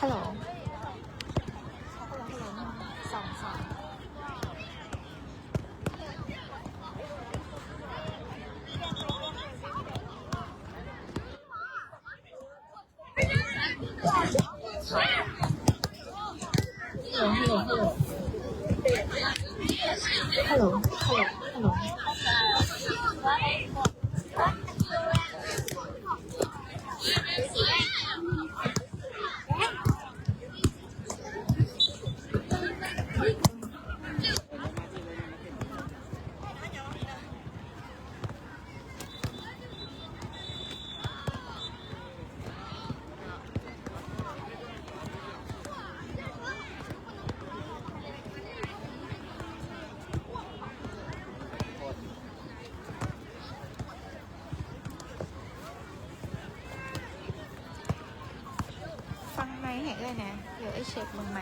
ฮัลโหล ฮัลโหล ฮัลโหล หนึ่ง สอง สาม ฮัลโหล ฮัลโหล ฮัลโหล ฮัลโหล ฮัลโหล ฮัลโหล ຟັງໄມໃຫ້ເອື້ອຍແດ່ ດຽວເອື້ອຍເຊັກເບິ່ງໄມ.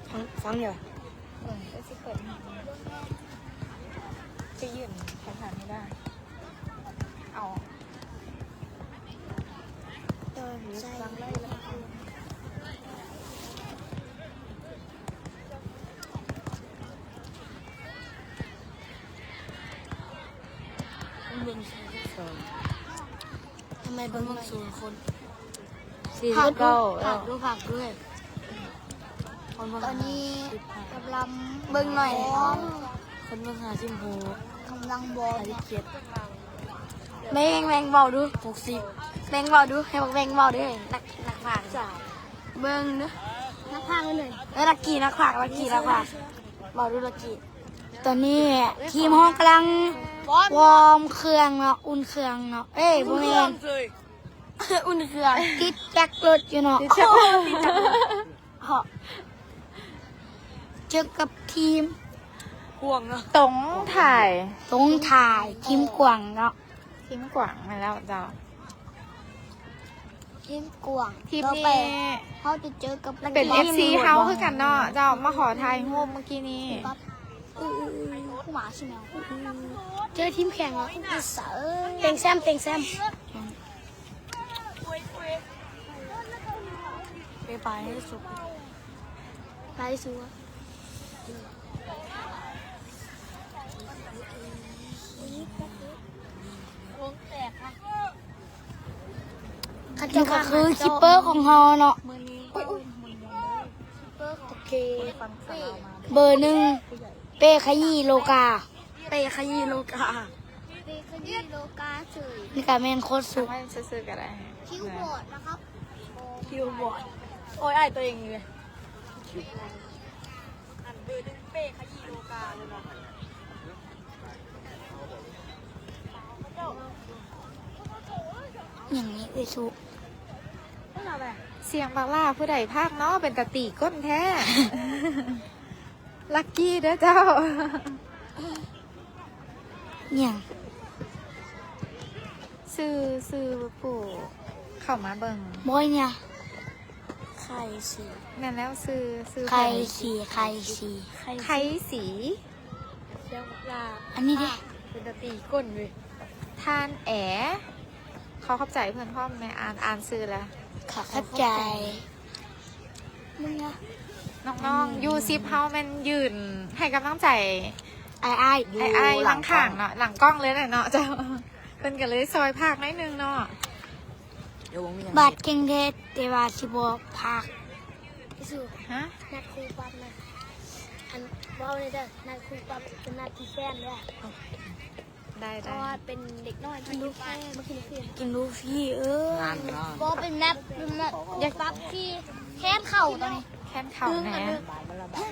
ຟັງ ຟັງຢູ່ ເບິ່ງ ເອື້ອຍຊິເປີດໃຫ້ ຈະຢືນແຖວໆນີ້ໄດ້ ເອົາ ເອີ ຟັງໄດ້ແລ້ວ. ເບິ່ງ ທຳໄມເບິ່ງ ເບິ່ງສູນຄົນ ສີ່ສິບເກົ້າ ຝາກ ແລ້ວ ດູ ຝາກດ້ວຍ ຄົນເບິ່ງ ຕອນນີ້ ຫ້າສິບຫ້າ ກຳລັງເບິ່ງໜ້ອຍ ຄົນເບິ່ງ ຫ້າສິບຫົກ ກຳລັງບອກ ຫ້າສິບເຈັດ ແບ່ງ ແບ່ງເວົ້າດູ ຫົກສິບ ແບ່ງເວົ້າດູ ໃຫ້ບັກແບ່ງເວົ້າເດີ ນັກ ນັກພາກ ເບິ່ງເດີ ນັກພາກເລີຍ ເອີ ລັກກີ້ ນັກພາກ ລັກກີ້ ນັກພາກ ເວົ້າດູ ລັກກີ້. ຕອນນີ້ທີມເຮົາກຳລັງວອມເຄື່ອງເນາະ ອຸ່ນເຄື່ອງເນາະ ເອີຍ ບໍ່ແມ່ນ ອຸ່ນເຄື່ອງ ຕິດແຈັກລົດຢູ່ເນາະ ຕິດແຈັກລົດ ເຈີກັບທີມກວາງເນາະ ຕົງຖ່າຍ ຕົງຖ່າຍ ທີມກວາງເນາະ ທີມກວາງ ແມ່ນແລ້ວເຈົ້າ. ທີມກວາງ ທີມນີ້ ຕໍ່ໄປເຮົາຈະເຈີກັບ ເປັນເອັຟຊີເຮົາຄືກັນເນາະເຈົ້າ ມາຂໍຖ່າຍຮູບມື້ກີ້ນີ້ ເຈີທີມແຂ່ງເນາະ ເຕັງແຊມ ເຕັງແຊມ ໄປ ໄປໃຫ້ສຸດ ໄປສຸດ. ອັນນີ້ກໍຄືຄິບເປີຂອງເຮົາເນາະ ໂອເຄ ເບີໜຶ່ງ ເປ້ຂະຫຢີໂລກາ ເປ້ຂະຫຢີໂລກາ ເປ້ຂະຫຢີໂລກາເສີຍ ນີ້ກໍແມ່ນໂຄດສຸກ ເອົາໄວ້ຊື່ໆກໍໄດ້ ຄິວບອດນະຄັບ ຄິວບອດ ໂອ້ຍ ອ້າຍຕົວເອງນີ້ເລີຍ ອັນເບີໜຶ່ງເປ້ຂະຫຢີໂລກາເລີຍເນາະ. ຫຍັງນີ້ເອື້ອຍສຸ ສຽງບັກຫຼ້າຜູ້ໃດພາກເນາະ ເປັນຕາຕີກົ້ນແທ້ ລັກກີ້ເດີເຈົ້າ. ຫຍັງ? ຊື່ ຊື່ຜູ້ເຂົ້າມາເບິ່ງ ບໍ່ຫຍັງ ໄຄສີ ແມ່ນແລ້ວ ຊື່ ຊື່ ໄຄສີ ໄຄສີ ໄຄສີ ສຽງບັກຫຼ້າ ອັນນີ້ເດ້ ເປັນຕາຕີກົ້ນເວີຍ ທ່ານແອ ຂໍຂອບໃຈເພິ່ນພ້ອມແມ່ ອ່ານ ອ່ານຊື່ແລ້ວ ຂໍຂອບໃຈ ນ້ອງໆ ຢູສິບເຮົາແມ່ນຢືນໃຫ້ກຳລັງໃຈອ້າຍໆ ອ້າຍໆ ຢູ່ຫຼັງກ້ອງ ຫຼັງຂ້າງເນາະ ຫຼັງກ້ອງເລີຍແຫຼະເນາະເຈົ້າ ເພິ່ນກໍເລີຍຊ່ອຍພາກໜ້ອຍໜຶ່ງເນາະ ບາດເກັ່ງແທ້ ແຕ່ວ່າຊິບໍ່ພາກ ຮະ? ນັດຄູປັບນະ ອັນ ເວົ້າແດ່ເດີ ນັດຄູປັບ ເປັນນັດທີ່ແຄ້ນເດີ. ໄດ້ໆ ເພາະວ່າເປັນເດັກນ້ອຍທີ່ກິນ ກິນລູຟຣີ ເອີ ບໍ່ເປັນແມັບ ເປັນແມັບ ຢາກປັບທີ່ແຄນເຂົ້າຕອນນີ້ ແຄນເຂົ້າແນ່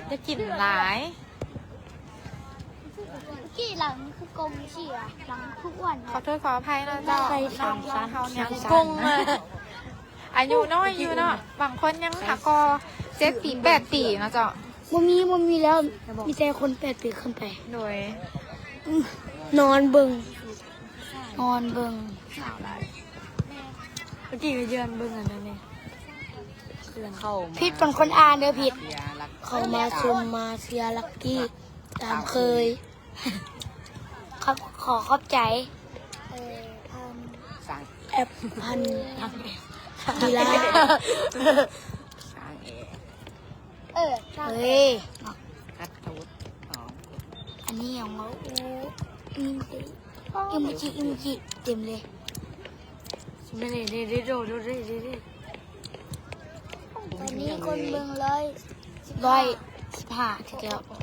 ຢ່າກິນຫຼາຍ ກີ້ຫຼັງຄືກົງຊີ້ອະ ຫຼັງຄືອ້ວນ ຂໍໂທດຂໍອະໄພເນາະເຈົ້າ ໄປ ນ້ອງເຮົາຍັງກົງມາ ອາຍຸນ້ອຍຢູ່ເນາະ ບາງຄົນຍັງຫາກໍເຈັດປີແປດປີເນາະເຈົ້າ. ບໍ່ມີ ບໍ່ມີແລ້ວ ມີແຕ່ຄົນແປດປີຂຶ້ນໄປ ໂດຍ ນອນເບິ່ງ ນອນເບິ່ງ ສາວຫຼາຍ ເມື່ອກີ້ກໍຢືນເບິ່ງອັນນັ້ນເດ້ ເພື່ອນເຂົ້າມາ ຜິດເປັນຄົນອ່ານເດີ ຜິດ ເຂົ້າມາຊົມມາເຊຍລັກກີ້ຕາມເຄີຍ ຂອບ ຂໍຂອບໃຈ ເອີ ພັນ ແອັບ ພັນ ດີລະ ສ້າງແອ ເອີ ເອີຍ ກັດຕູດ ອໍ ອັນນີ້ຫຍັງວະ? ໂອ້ ອີໂມຈິ ອີໂມຈິ ເຕັມເລີຍ. ແມ່ນເດ້ ເດ້ ເດ້ ເດ້ ເດ້ ເດ້ ຕອນນີ້ຄົນເບິ່ງຮ້ອຍ ຮ້ອຍສິບຫ້າ ຄືເກົ່າ. ເມື່ອ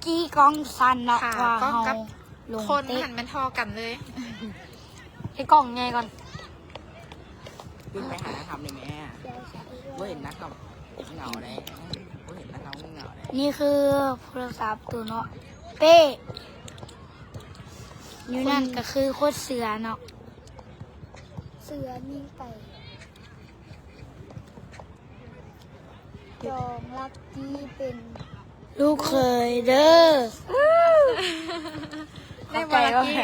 ກີ້ກ້ອງສັ່ນເນາະ ຂາ ວ່າ ກ້ອງ ເຮົາ ກັບ ລົງ ຄົນ ເຕະ ຫັ້ນແມ່ນທໍ່ກັນເລີຍ. ໃຫ້ກ້ອງໃຫຍ່ກ່ອນ. ຂຶ້ນໄປຫານັກທຳນີ້ແມ່. ບໍ່ເຫັນນັກທຳເຫງົາເດ້. ບໍ່ເຫັນນັກທຳເຫງົາເດ້. ນີ້ຄືໂທລະສັບໂຕເນາະ ເປ້. ຢູ່ນັ້ນກະຄືໂຄດເສືອເນາະ. ເສືອຍິງໄປ. ຈອງລັກກີ້ເປັນລູກເຂີຍເດີ. ໄດ້ບໍ່ລັກກີ້?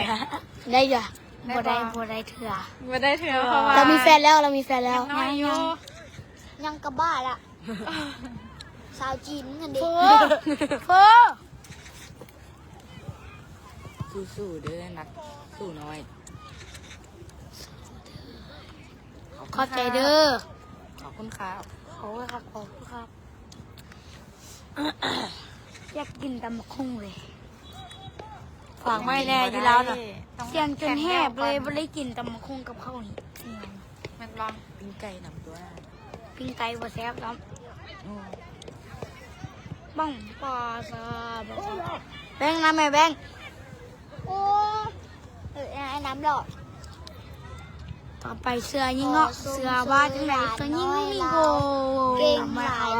ໄດ້ຢູ່. ໄດ້ບໍ່? ບໍ່ໄດ້ ບໍ່ໄດ້ເທື່ອ. ບໍ່ໄດ້ເທື່ອ ເພາະວ່າ ລາວມີແຟນແລ້ວ ລາວມີແຟນແລ້ວ. ຍັງນ້ອຍຢູ່. ຍັງກະບ້າລະ. ສາວຈີນຫັ້ນເດ. ເຟີ ເຟີ ສູ້ໆເດີ ນັກສູ້ນ້ອຍ. ຂອບໃຈເດີ. ຂອບຄຸນຄັບ. ໂອ້ຍ ຂອບຄຸນຄັບ. ຢາກກິນຕຳບັກຫຸ່ງເລີຍ. ຝາກໄວ້ແດ່ຢູ່ລາວນະ. ສຽງຈົນແຫບເລີຍ ບໍ່ໄດ້ກິນຕຳບັກຫຸ່ງກັບເຂົ້ານີ້. ແມ່ນບໍ່? ປີ້ງໄກ່ນຳຕົວະ. ປີ້ງໄກ່ບໍ່ແຊບຊ້ຳ. ອືມ ບັງປາຊາ ແບງນຳແມ່ແບງ. ໂອ້ ເອີ ໄອ້ນ້ຳຫຼອກ. ຕໍ່ໄປເສືອຍິງເນາະ. ເສືອວ່າຈັ່ງໃດ? ເສືອຍິງນີ້ໂກ ເກັ່ງຫຼາຍ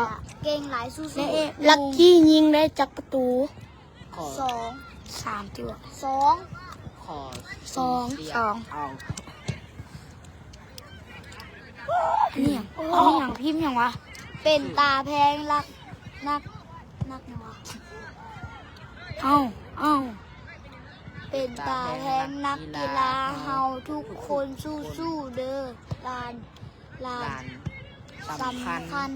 ເກັ່ງຫຼາຍ ສູ້ໆ. ລັກກີ້ຍິງໄດ້ຈັກປະຕູ? ສອງ ສາມຕິວະ? ສອງ ສອງ ສອງ. ອັນນີ້ຫຍັງ? ອັນນີ້ຫຍັງ? ພິມຫຍັງວະ? ເປັນຕາແພງລັກ ນັກ ນັກຫຍັງວະ? ເອົ້າ ເອົ້າ ເປັນຕາແພງນັກກິລາ ເຮົາທຸກຄົນສູ້ໆເດີ. ຫຼານ ຫຼານ ສຳຄັນ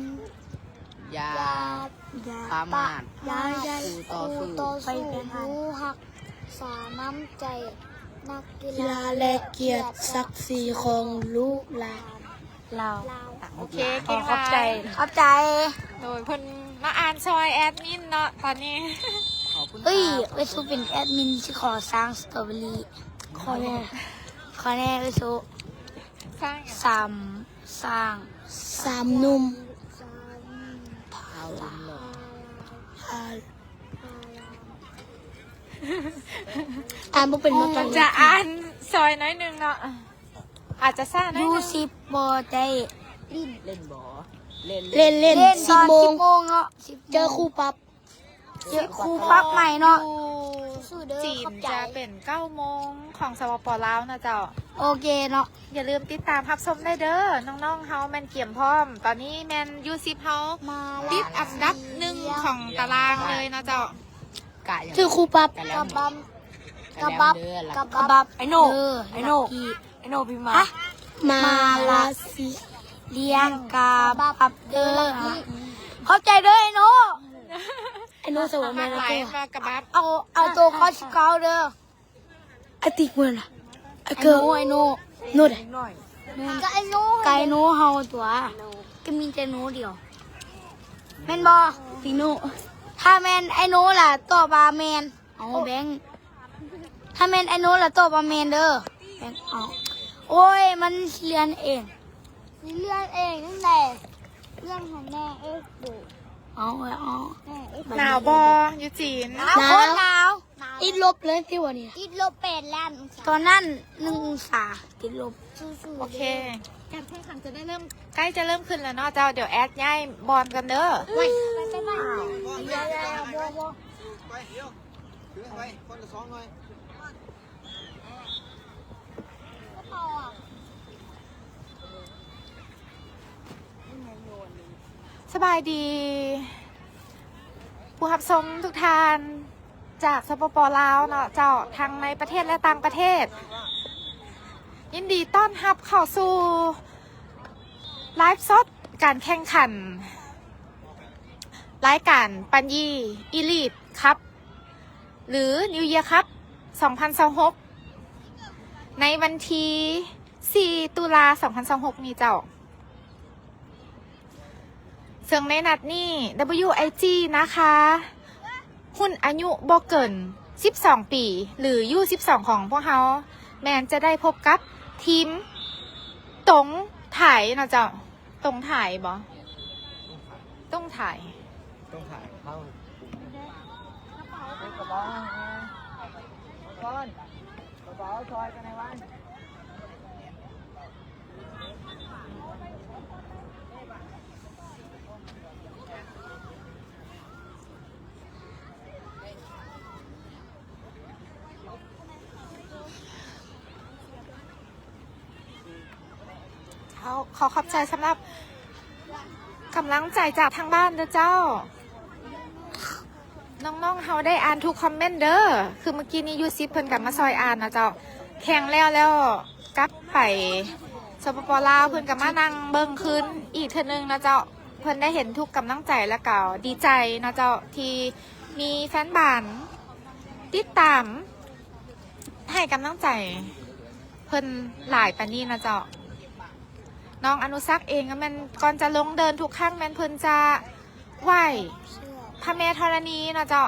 ຢ່າ ຢ່າ ປະມາດ ຢ່າ ຄູ່ຕໍ່ສູ້ ຮູ້ຮັກສານ້ຳໃຈນັກກິລາ ແລະ ກຽດສັກສີຂອງລູກຫຼານລາວ. ໂອເຄ ເກັ່ງຫຼາຍ ຂອບໃຈ ຂອບໃຈ. ໂດຍ ເພິ່ນມາອ່ານຊ່ອຍແອດມິນເນາະຕອນນີ້. ເອີຍ ເອື້ອຍສຸເປັນແອດມິນ ຊິຂໍສ້າງສະຕໍເບີຣີ. ຂໍແດ່ ຂໍແດ່ເອື້ອຍສຸ. ສ້າງຫຍັງ? ສາມ ສ້າງ ສາມໜຸ່ມ ພາລາ ພາລາ ອ່ານບໍ່ເປັນເນາະ ຈະອ່ານຊ່ອຍໜ້ອຍໜຶ່ງເນາະ ອາດຈະຊ້າໜ້ອຍໜຶ່ງ. ຢູສິບບໍ່ໄດ້ຫຼິ້ນ ຫຼິ້ນບໍ່? ຫຼິ້ນ ຫຼິ້ນ ເລ່ນ ເລ່ນຕອນສິບໂມງເນາະ ເຈີຄູປັບ. ເຈີຄູປັບໃໝ່ເນາະ ຢູ່ຈີນຈະເປັນເກົ້າໂມງຂອງ ສປປ ລາວ ເນາະເຈົ້າ. ໂອເຄເນາະ ຢ່າລືມຕິດຕາມຮັບຊົມໄດ້ເດີ ນ້ອງໆເຮົາແມ່ນກຽມພ້ອມ. ຕອນນີ້ແມ່ນຢູສິບເຮົາຕິດອັນດັບໜຶ່ງຂອງຕາລາງເລີຍເນາະເຈົ້າ. ເຈີຄູປັບ ກະບັບ ກະບັບ ກະບັບ ໄອໂນ ເອີ ໄອໂນ ໄອໂນພິມມາ ມາລາຊີ ລ້ຽງກະບັບເດີ. ຂອບໃຈເດີໄອໂນ. ໄອໂນສະຫວັນມາແລ້ວ ມາກະບັບ ເອົາ ເອົາໂຕຄອດສິບເກົ້າເດີ. ອາຕິກເມື່ອນະ ອາເກີ ໄອໂນ ໂນດ ກະໄອໂນ ກະໄອໂນເຮົາຕົວະ ກະມີແຕ່ໂນດຽວ ແມ່ນບໍ່? ຕີໂນ ຖ້າແມ່ນໄອໂນລະຕອບວ່າແມ່ນ. ເອົາແບງ ຖ້າແມ່ນໄອໂນລະຕອບວ່າແມ່ນເດີ. ແບງ ເອົາ ໂອ້ຍ ມັນຊິເລື່ອນເອງ ຊິເລື່ອນເອງນັ້ນແຫຼະ ເລື່ອນໃຫ້ແນ່ເອີຍ. ເອົາ ເອົາ ໜາວບໍ່ຢູ່ຈີນ? ໜາວ ໂຄດໜາວ ຕິດລົບເລີຍຕິວ່ານີ້ ຕິດລົບແປດລ້ານອົງສາ ຕອນນັ້ນໜຶ່ງອົງສາ ຕິດລົບ. ໂອເຄ ການແຂ່ງຂັນຈະໄດ້ເລີ່ມ ໃກ້ຈະເລີ່ມຂຶ້ນແລ້ວເນາະເຈົ້າ. ດຽວແອດຍ້າຍບ່ອນກັນເດີ. ສະບາຍດີ ຜູ້ຮັບຊົມທຸກທ່ານ ຈາກ ສປປ ລາວ ເນາະເຈົ້າ ທັງໃນປະເທດ ແລະ ຕ່າງປະເທດ. ຍິນດີຕ້ອນຮັບເຂົ້າສູ່ໄລຟ໌ສົດການແຂ່ງຂັນ ລາຍການປັນຢີ ອີລີດຄັບ ຫຼື ນິວເຢຍຄັບ ສອງພັນຊາວຫົກ ໃນວັນທີ ສີ່ ຕຸລາ ສອງພັນຊາວຫົກນີ້ເຈົ້າ. ເຊິ່ງໃນນັດນີ້ ດັບເບິນຢູໄອຈີ ນາຄາ ຮຸ່ນອາຍຸບໍ່ເກີນສິບສອງປີ ຫຼື ຢູສິບສອງຂອງພວກເຮົາ ແມ່ນຈະໄດ້ພົບກັບທີມຕົງໄຖເນາະເຈົ້າ. ຕົງໄຖບໍ່? ຕົງໄຖ ຕົງໄຖ ເຮົາ ກະເປົາ ກະເປົາ ຊ່ອຍກັນໃຫ້ໄວ. ເຮົາຂໍຂອບໃຈສຳລັບກຳລັງໃຈຈາກທາງບ້ານເດີເຈົ້າ. ນ້ອງໆ ເຮົາໄດ້ອ່ານທຸກຄອມເມັນເດີ. ຄືມື້ກີ້ນີ້ ຢູສິບ ເພິ່ນກະມາຊ່ອຍອ່ານເນາະເຈົ້າ. ແຂ່ງແລ້ວ ແລ້ວກັບໄປ ສປປ ລາວ ເພິ່ນກະມານັ່ງເບິ່ງຄືນອີກເທື່ອໜຶ່ງເນາະເຈົ້າ. ເພິ່ນໄດ້ເຫັນທຸກກຳລັງໃຈ ແລ້ວກະດີໃຈເນາະເຈົ້າ ທີ່ມີແຟນບານຕິດຕາມໃຫ້ກຳລັງໃຈເພິ່ນຫຼາຍປານນີ້ເນາະເຈົ້າ. ນ້ອງອະນຸສັກເອງກະແມ່ນ ກ່ອນຈະລົງເດີ່ນທຸກຄັ້ງ ແມ່ນເພິ່ນຈະໄຫວ້ພະແມ່ທໍລະນີເນາະເຈົ້າ.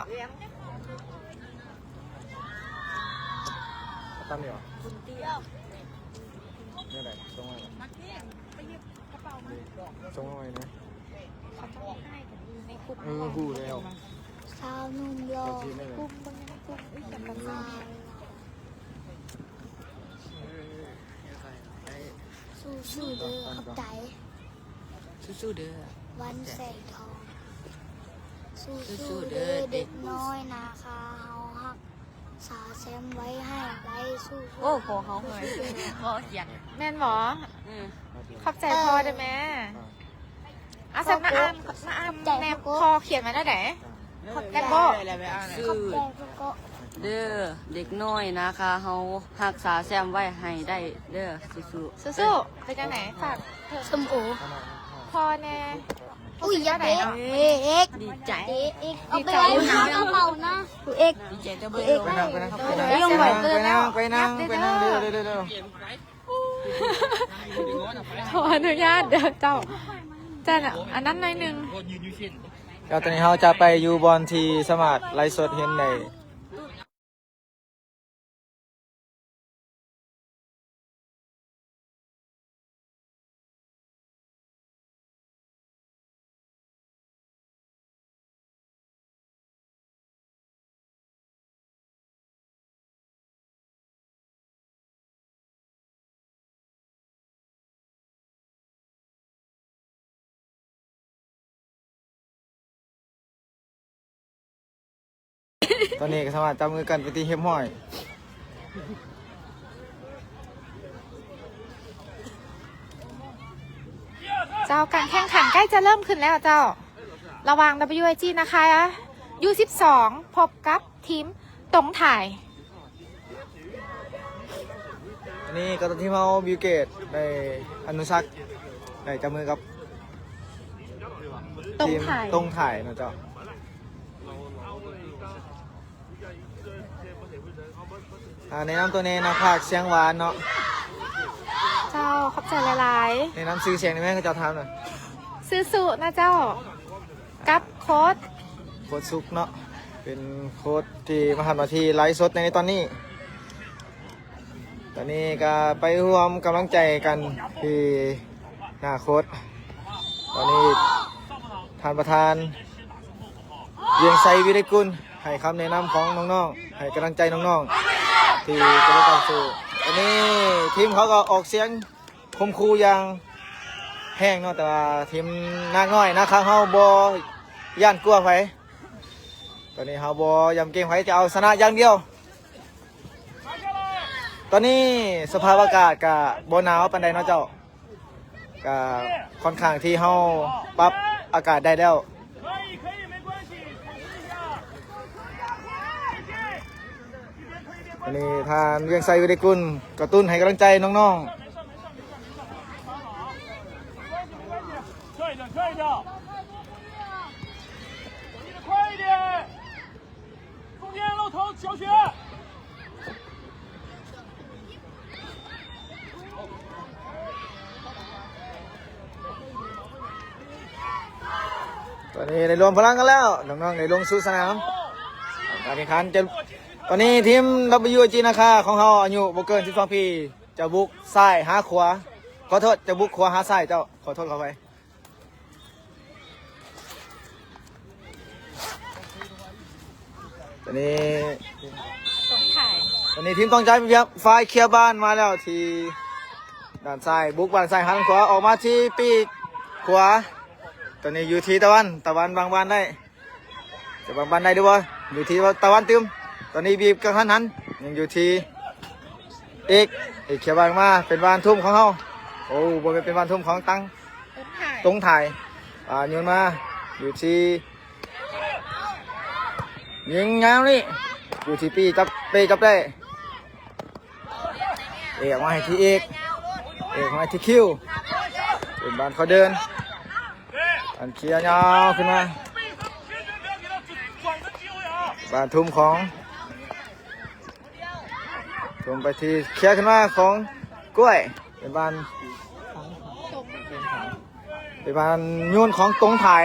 ຕາມນີ້ຫວາ? ແນວໃດ? ສົ່ງມາ ສົ່ງມາໄວ້ນະ. ເອີ ຮູ້ແລ້ວ ຊາວໜຸ່ມຫຼໍ່ ກຸ້ມເບິ່ງ ກຸ້ມ ອຸ້ຍ ຈັກກະຊາຍ. ສູ້ໆເດີ ຂອບໃຈ. ສູ້ໆເດີ ວັນແສງທອງ. ສູ້ໆເດີ ເດັກນ້ອຍນາຄາເຮົາ ຮັກສາແຊມໄວ້ໃຫ້ໄດ້. ສູ້ໆ. ໂອ້ ພໍເຮົາເຮີຍ ພໍຂຽນ ແມ່ນບໍ່? ອື ຂອບໃຈພໍ່ເດີແມ່. ອາ ຊັ້ນມາອ່ານ ມາອ່ານແນມພໍ່ຂຽນມາແນວໃດ? ແນມບໍ່? ຂອບໃຈພໍ່ເດີ ເດັກນ້ອຍນາຄາເຮົາ ຮັກສາແຊມໄວ້ໃຫ້ໄດ້ເດີ ສູ້ໆ. ສູ້ໆ ເປັນຈັ່ງໃດ? ຝາກເຖິງ ສົມໂອ ພໍ່ແນ່. ອຸ້ຍ ຢ່າເຕະ ເອກ ດີໃຈ ເຕະເອກ ເອົາໄປເອົານະ ເອົານະ ເອກ ດີໃຈເດີ ເອີ ໄປນັ່ງ ໄປນັ່ງ ໄປນັ່ງ ໄປນັ່ງເດີ ເດີ ເດີ. ຂໍອະນຸຍາດເດີເຈົ້າ ແຕ່ອັນນັ້ນໜ້ອຍໜຶ່ງ. ແລ້ວຕອນນີ້ເຮົາຈະໄປຢູ່ບ່ອນທີ່ສາມາດໄລຟ໌ສົດເຫັນໄດ້. ຕອນນີ້ກະສາມາດຈັບມືກັນເປັນທີ່ຮຽບຮ້ອຍ. ເຈົ້າ ການແຂ່ງຂັນໃກ້ຈະເລີ່ມຂຶ້ນແລ້ວເຈົ້າ ລະຫວ່າງ ດັບເບິນຢູໄອຈີ ນາຄາ ຢູສິບສອງ ພົບກັບທີມຕົງໄຖ. ອັນນີ້ກະຕອນທີ່ເຮົາ ບິວເກດ ໄດ້ ອະນຸສັກ ໄດ້ຈັບມືກັບ ຕົງໄຖ ທີມຕົງໄຖເນາະເຈົ້າ. ອ່າ ແນະນຳຕົວແນ່ເນາະ ພາກສຽງຫວານເນາະ. ເຈົ້າ ຂອບໃຈຫຼາຍໆ. ແນະນຳຊື່ສຽງໄດ້ແມ່ ເຂົາເຈົ້າຖາມນະ. ຊື່ສຸນະເຈົ້າ ກັບໂຄດ ໂຄດສຸກເນາະ ເປັນໂຄດທີ່ມາຮັບໜ້າທີ່ໄລຟ໌ສົດໃນຕອນນີ້. ຕອນນີ້ກະໄປຮ່ວມກຳລັງໃຈກັນທີ່ໜ້າໂຄດ. ຕອນນີ້ທ່ານປະທານ ວຽງໄຊ ວິໄລກຸນ ໃຫ້ຄຳແນະນຳຂອງນ້ອງໆ ໃຫ້ກຳລັງໃຈນ້ອງໆ ທີ່ກຳລັງຕໍ່ສູ້. ຕອນນີ້ທີມເຂົາກະອອກສຽງຂົ່ມຂູ່ຢ່າງແຮງເນາະ ແຕ່ວ່າທີມນາກນ້ອຍນາຄາເຮົາບໍ່ຢ້ານກົວໃຜ. ຕອນນີ້ເຮົາບໍ່ຢຳເກງໃຜ ຈະເອົາຊະນະຢ່າງດຽວ. ຕອນນີ້ສະພາບອາກາດກະບໍ່ໜາວປານໃດເນາະເຈົ້າ ກະຂ້ອນຂ້າງທີ່ເຮົາປັບອາກາດໄດ້ແລ້ວ. ອັນນີ້ທ່ານວຽງໄຊ ວິໄລກຸນ ກະຕຸ້ນໃຫ້ກຳລັງໃຈນ້ອງໆ. 中间露头小雪。ຕອນນີ້ໄດ້ລວມພະລັງກັນແລ້ວ ນ້ອງໆໄດ້ລົງສູ່ສະໜາມ. ການແຂ່ງຂັນຈະ ຕອນນີ້ທີມ WG ນາຄາຂອງເຮົາ ອາຍຸບໍ່ເກີນສິບສອງປີ ຈະບຸກຊ້າຍຫາຂວາ ຂໍໂທດ ຈະບຸກຂວາຫາຊ້າຍເຈົ້າ ຂໍໂທດ ຂໍອະໄພ. ຕອນນີ້ ຕ້ອງຖ່າຍ ຕອນນີ້ທີມຕ້ອງໃຈ ຝ່າຍເຄຍບານມາແລ້ວທີ່ດ້ານຊ້າຍ ບຸກບ້ານຊ້າຍ ຫັນຂວາອອກມາທີ່ປີກຂວາ. ຕອນນີ້ຢູ່ທີ່ຕາວັນ ຕາວັນບາງບານໄດ້ ຈະບາງບານໄດ້ຫຼືບໍ່ ຢູ່ທີ່ຕາວັນຕື່ມ. ຕອນນີ້ບີບກັບຫັນຫັນ ຍັງຢູ່ທີ່ເອກ ເອກເຄຍບານມາ ເປັນບານທຸ່ມຂອງເຮົາ. ໂອ້ ບໍ່ແມ່ນ ເປັນບານທຸ່ມຂອງຕັງ ຕົງຖ່າຍ ອ່າ ໂຍນມາຢູ່ທີ່ ຍິງຍາວນີ້ ຢູ່ທີ່ປີ້ຈັບ ເປ້ຈັບໄດ້ ເອກອອກມາໃຫ້ທີ່ເອກ ເອກອອກມາໃຫ້ທີ່ຄິວ ເປັນບານເຂົາເດີນ ອັນເຄຍຍາວຂຶ້ນມາ ບານທຸ່ມຂອງ ລົງໄປທີ່ເຄຍຂຶ້ນມາຂອງກ້ວຍ ເປັນບານ ເປັນບານໂຍນຂອງຕົງຖ່າຍ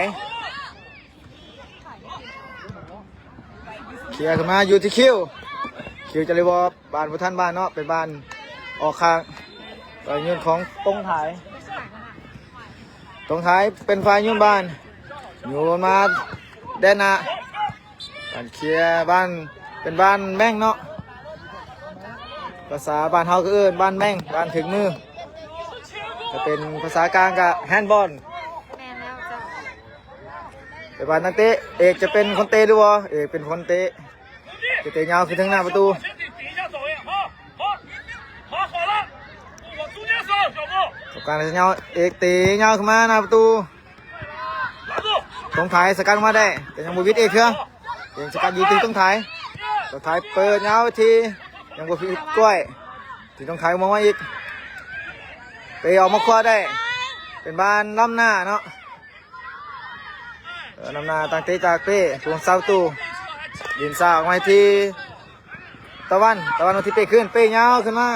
ເຄຍຂຶ້ນມາຢູ່ທີ່ຄິວ ຄິວຈະໄດ້ບໍ່ ບານບໍ່ທັນບານເນາະ ເປັນບານອອກຂ້າງ ໄປໂຍນຂອງຕົງຖ່າຍ ຕົງຖ່າຍເປັນຝ່າຍໂຍນບານ ໂຍນມາແດນໜ້າ ການເຄຍບານ ເປັນບານແມ່ງເນາະ ພາສາບ້ານເຮົາກໍເອີ້ນບານແມ່ງ ບານຖືກມື ຖ້າເປັນພາສາກາງກໍແຮນບອນ ແມ່ນແລ້ວເຈົ້າ ເປັນບານນັກເຕະ ເອກຈະເປັນຄົນເຕະຫຼືບໍ່ ເອກເປັນຄົນເຕະ ຈະເຕະຍາວຂຶ້ນທາງໜ້າປະຕູ ຕ້ອງການໃຫ້ຍາວ ເອກເຕະຍາວຂຶ້ນມາໜ້າປະຕູ ຕົງຖ່າຍສະກັດອອກມາໄດ້ ແຕ່ຍັງບໍ່ວິດເອກເທື່ອ ເອກສະກັດຢູ່ທີ່ຕົງຖ່າຍ ຕົງຖ່າຍເປີດຍາວທີ່ ຍັງບໍ່ວິດກ້ວຍ ທີ່ຕົງຖ່າຍມອງມາອີກ ເຕະອອກມາຂວາໄດ້ ເປັນບານລ້ຳໜ້າເນາະ ເອີ ນຳໜ້າຕັ້ງເຕະຈາກເປ້ ຜູ້ຮັກສາປະຕູ ດິນສາອອກມາໃຫ້ທີ່ຕາວັນ ຕາວັນມາທີ່ເປ້ຄືນ ເປ້ຍາວຂຶ້ນມາ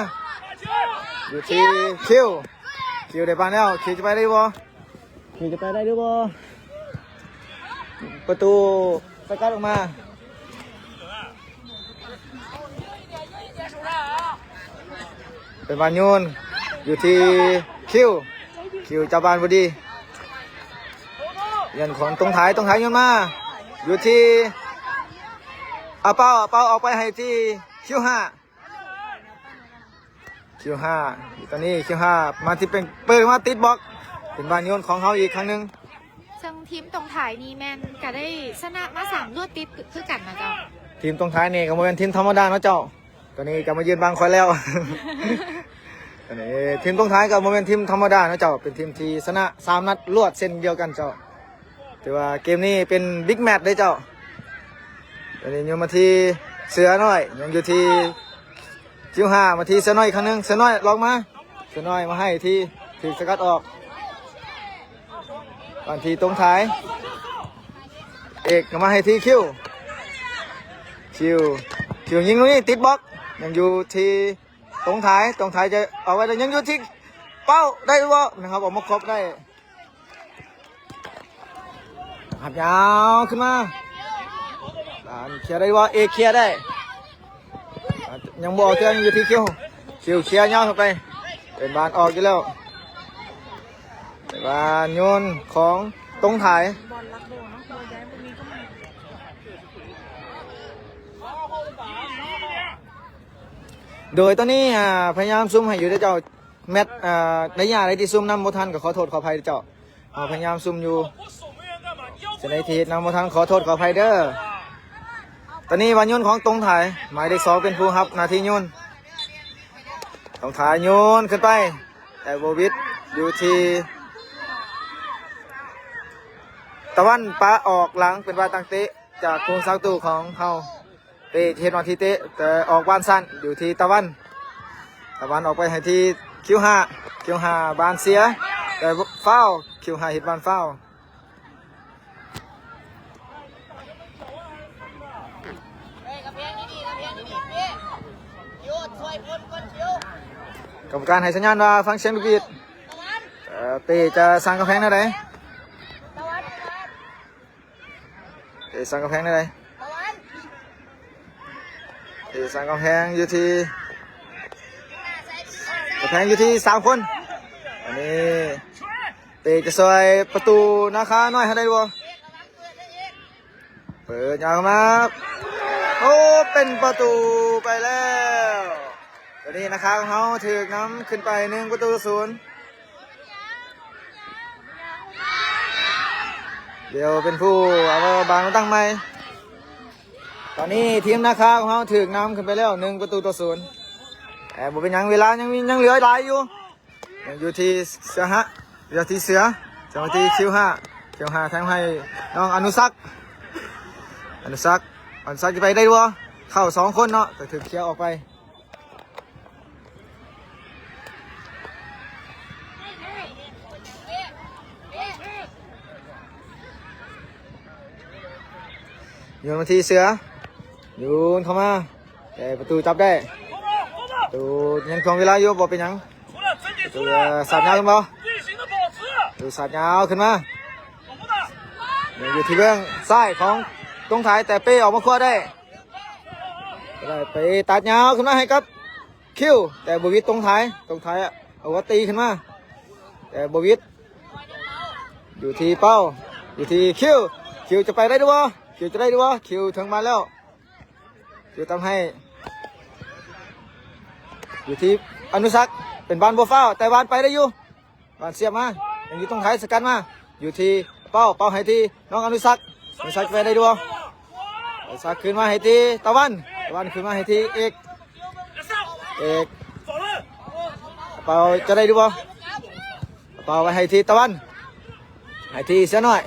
ຢູ່ທີ່ຄິວ ຄິວໄດ້ບານແລ້ວ ຄິວຈະໄປໄດ້ບໍ່ ຄິວຈະໄປໄດ້ຫຼືບໍ່ ປະຕູສະກັດອອກມາ ເປັນບານໂຍນຢູ່ທີ່ຄິວ ຄິວຈັບບານພໍດີ ຍັງຂອງຕົງຖ່າຍ ຕົງຖ່າຍໂຍນມາຢູ່ທີ່ອາເປົາ ອາເປົາອອກໄປໃຫ້ທີ່ຄິວຫ້າ ຄິວຫ້າ ຕອນນີ້ຄິວຫ້າມາທີ່ເປັນ ເປີດມາຕິດບລັອກ ເປັນບານໂຍນຂອງເຮົາອີກຄັ້ງໜຶ່ງ ເຊິ່ງທີມຕົງຖ່າຍນີ້ແມ່ນກະໄດ້ຊະນະມາສາມລວດຕິດຄືກັນນະເຈົ້າ ທີມຕົງຖ່າຍນີ້ກໍບໍ່ແມ່ນທີມທຳມະດາເນາະເຈົ້າ ຕອນນີ້ກໍມາຢືນບັງຂ້ອຍແລ້ວ ອັນນີ້ທີມຕົງຖ່າຍກໍບໍ່ແມ່ນທີມທຳມະດາເນາະເຈົ້າ ເປັນທີມທີ່ຊະນະສາມນັດລວດເຊັ່ນດຽວກັນເຈົ້າ ຖືວ່າເກມນີ້ເປັນບິກແມັດເດ້ເຈົ້າ ອັນນີ້ໂຍນມາທີ່ເສືອນ້ອຍ ຍັງຢູ່ທີ່ຄິວຫ້າ ມາທີ່ເສືອນ້ອຍອີກຄັ້ງໜຶ່ງ ເສືອນ້ອຍລອກມາ ເສືອນ້ອຍມາໃຫ້ທີ່ ຖືກສະກັດອອກ ບານທີ່ຕົງຖ່າຍ ເອກກໍມາໃຫ້ທີ່ຄິວ ຄິວ ຄິວຍິງລູກນີ້ຕິດບລັອກ ຍັງຢູ່ທີ່ຕົງຖ່າຍ ຕົງຖ່າຍຈະເອົາໄວ້ແລ້ວ ຍັງຢູ່ທີ່ເປົ້າໄດ້ບໍ່ ນະຄັບ ອອກມາຄົບໄດ້ ຮັບຍາວຂຶ້ນມາ ບານເຄຍໄດ້ບໍ່ ເອກເຄຍໄດ້ ຍັງບໍ່ອອກເທື່ອ ຍັງຢູ່ທີ່ຄິວ ຄິວເຄຍຍາວເຂົ້າໄປ ເປັນບານອອກຢູ່ແລ້ວ ເປັນບານໂຍນຂອງຕົງຖ່າຍ ໂດຍຕອນນີ້ ອາ ພະຍາຍາມຊູມໃຫ້ຢູ່ເດີເຈົ້າ ແມັດ ອາ ໄລຍະໃດທີ່ຊູມນຳບໍ່ທັນກໍຂໍໂທດຂໍອະໄພເດີເຈົ້າ ເຮົາພະຍາຍາມຊູມຢູ່ ຈະໄດ້ທີ່ເຮັດນຳບໍ່ທັນ ຂໍໂທດຂໍອະໄພເດີ. ຕອນນີ້ບານໂຍນຂອງຕົງໄທ ໝາຍເລກສອງເປັນຜູ້ຮັບໜ້າທີ່ໂຍນ. ຕົງໄທໂຍນຂຶ້ນໄປ ແຕ່ບໍ່ຫວິດ ຢູ່ທີ່ຕາວັນ ປະອອກຫຼັງ ເປັນວ່າຕັ້ງເຕະຈາກຜູ້ຮັກສາປະຕູຂອງເຮົາ. ເຕະເຮັດໜ້າທີ່ເຕະ ແຕ່ອອກບ້ານສັ້ນ ຢູ່ທີ່ຕາວັນ. ຕາວັນອອກໄປໃຫ້ທີ່ຄິວຫ້າ ຄິວຫ້າບ້ານເສຍ ແຕ່ຟາວ ຄິວຫ້າເຮັດບ້ານຟາວ. ກຳມະການໃຫ້ສັນຍານວ່າຟັງສຽງລູກບີດ. ເອີ ເຕະຈະສ້າງກຳແພງແນວໃດ? ຕາວັນ ຕາວັນ. ເຕະສ້າງກຳແພງໄດ້ໃດ ເຕະສ້າງກຳແພງຢູ່ທີ່ ກຳແພງຢູ່ທີ່ສາມຄົນ. ອັນນີ້ເຕະຈະຊ່ອຍປະຕູນາຄານ້ອຍເຮົາໄດ້ບໍ່? ເປີດຍາວມາ ໂອ້ ເປັນປະຕູໄປແລ້ວ. ຕອນນີ້ນາຄາຂອງເຮົາຖືກນຳຂຶ້ນໄປໜຶ່ງປະຕູຕໍ່ສູນ. ດຽວເປັນຜູ້ເອົາບານມາຕັ້ງໃໝ່. ຕອນນີ້ທີມນາຄາຂອງເຮົາຖືກນຳຂຶ້ນໄປແລ້ວໜຶ່ງປະຕູຕໍ່ສູນ. ແຕ່ບໍ່ເປັນຫຍັງ ເວລາຍັງມີ ຍັງເຫຼືອຫຼາຍຢູ່. ຍັງຢູ່ທີ່ເສືອຮະ ຢູ່ທີ່ເສືອ ຈັງຫວະທີ່ຄິວຫ້າ ຄິວຫ້າແທງໃຫ້ນ້ອງອະນຸສັກ ອະນຸສັກ ອະນຸສັກຈະໄປໄດ້ບໍ່? ເຂົ້າສອງຄົນເນາະ ແຕ່ຖືກເຄຍອອກໄປ. ໂຍນມາທີ່ເສືອ ໂຍນເຂົ້າມາ ແຕ່ປະຕູຈັບໄດ້ ປະຕູຍັງຖ່ວງເວລາຢູ່ ບໍ່ເປັນຫຍັງ ປະຕູສາດຍາວຂຶ້ນບໍ່? ປະຕູສາດຍາວຂຶ້ນມາ ຍັງຢູ່ທີ່ເບື້ອງຊ້າຍຂອງຕົງໄທ ແຕ່ເປ້ອອກມາຄວ້າໄດ້ ໄດ້ໄປຕັດຍາວຂຶ້ນມາໃຫ້ກັບ ຄິວ ແຕ່ບໍ່ຫວິດຕົງໄທ ຕົງໄທອະ ເອົາຫົວຕີຂຶ້ນມາ ແຕ່ບໍ່ຫວິດ ຢູ່ທີ່ເປົ້າ ຢູ່ທີ່ຄິວ ຄິວຈະໄປໄດ້ຫຼືບໍ່? ຄິວຈະໄດ້ຫຼືບໍ່? ຄິວເຖິງບານແລ້ວ ຢູ່ຕາມໃຫ້ ຢູ່ທີ່ອະນຸສັກ ເປັນບານບໍ່ຟ້າວ ແຕ່ບານໄປໄດ້ຢູ່ ບານສຽບມາ ຍັງຢູ່ຕົງໄທສະກັດມາ ຢູ່ທີ່ເປົ້າ ເປົ້າໃຫ້ທີ່ນ້ອງອະນຸສັກ ອະນຸສັກໄປໄດ້ຢູ່ບໍ່? ອະນຸສັກຄືນມາໃຫ້ທີ່ຕາວັນ ຕາວັນຄືນມາໃຫ້ທີ່ເອກ ເອກ ເປົາຈະໄດ້ຢູ່ບໍ່? ເປົາໄວ້ໃຫ້ທີ່ຕາວັນ ໃຫ້ທີ່ເສືອນ້ອຍ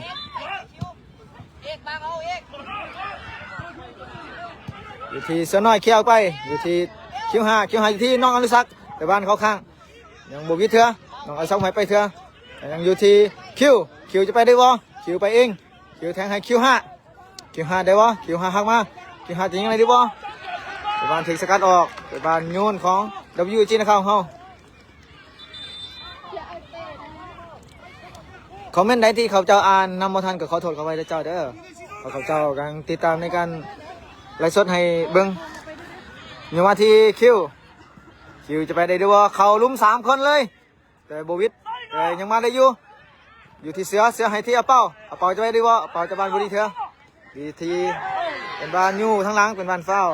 ຢູ່ທີ່ເສືອນ້ອຍເຄຍອອກໄປ ຢູ່ທີ່ຄິວຫ້າ ຄິວຫ້າຢູ່ທີ່ນ້ອງອະນຸສັກ ແຕ່ບານເຂົ້າຂ້າງ ຍັງບໍ່ຫວິດເທື່ອ ນ້ອງອະນຸສັກໃຫ້ໄປເທື່ອ ຍັງຢູ່ທີ່ຄິວ ຄິວຈະໄປໄດ້ບໍ່? ຄິວໄປເອງ ຄິວແທງໃຫ້ຄິວຫ້າ ຄິວຫ້າໄດ້ບໍ່? ຄິວຫ້າຫັກມາ ຄິວຫ້າຈະຍິງໄດ້ຫຼືບໍ່? ເປັນບານຖືກສະກັດອອກ ເປັນບານໂຍນຂອງ ດັບເບິນຢູຈີ ນາຄາຂອງເຮົາ. ຄອມເມັນໃດທີ່ຂ້າພະເຈົ້າອ່ານນຳບໍ່ທັນກໍຂໍໂທດຂໍອະໄພເດີເຈົ້າເດີ ເພາະຂ້າພະເຈົ້າກຳລັງຕິດຕາມໃນການໄລຟ໌ສົດໃຫ້ເບິ່ງ ຍັງມາທີ່ຄິວ ຄິວຈະໄປໄດ້ຫຼືບໍ່? ເຂົ້າລຸມສາມຄົນເລີຍ ແຕ່ບໍ່ຫວິດ ແຕ່ຍັງມາໄດ້ຢູ່ ຢູ່ທີ່ເສືອ ເສືອໃຫ້ທີ່ອາເປົາ ອາເປົາຈະໄປໄດ້ບໍ່? ອາເປົາຈະບານບໍ່ດີເທື່ອ ດີທີ່ເປັນບານຢູ່ທາງຫຼັງ ເປັນບານຟາວ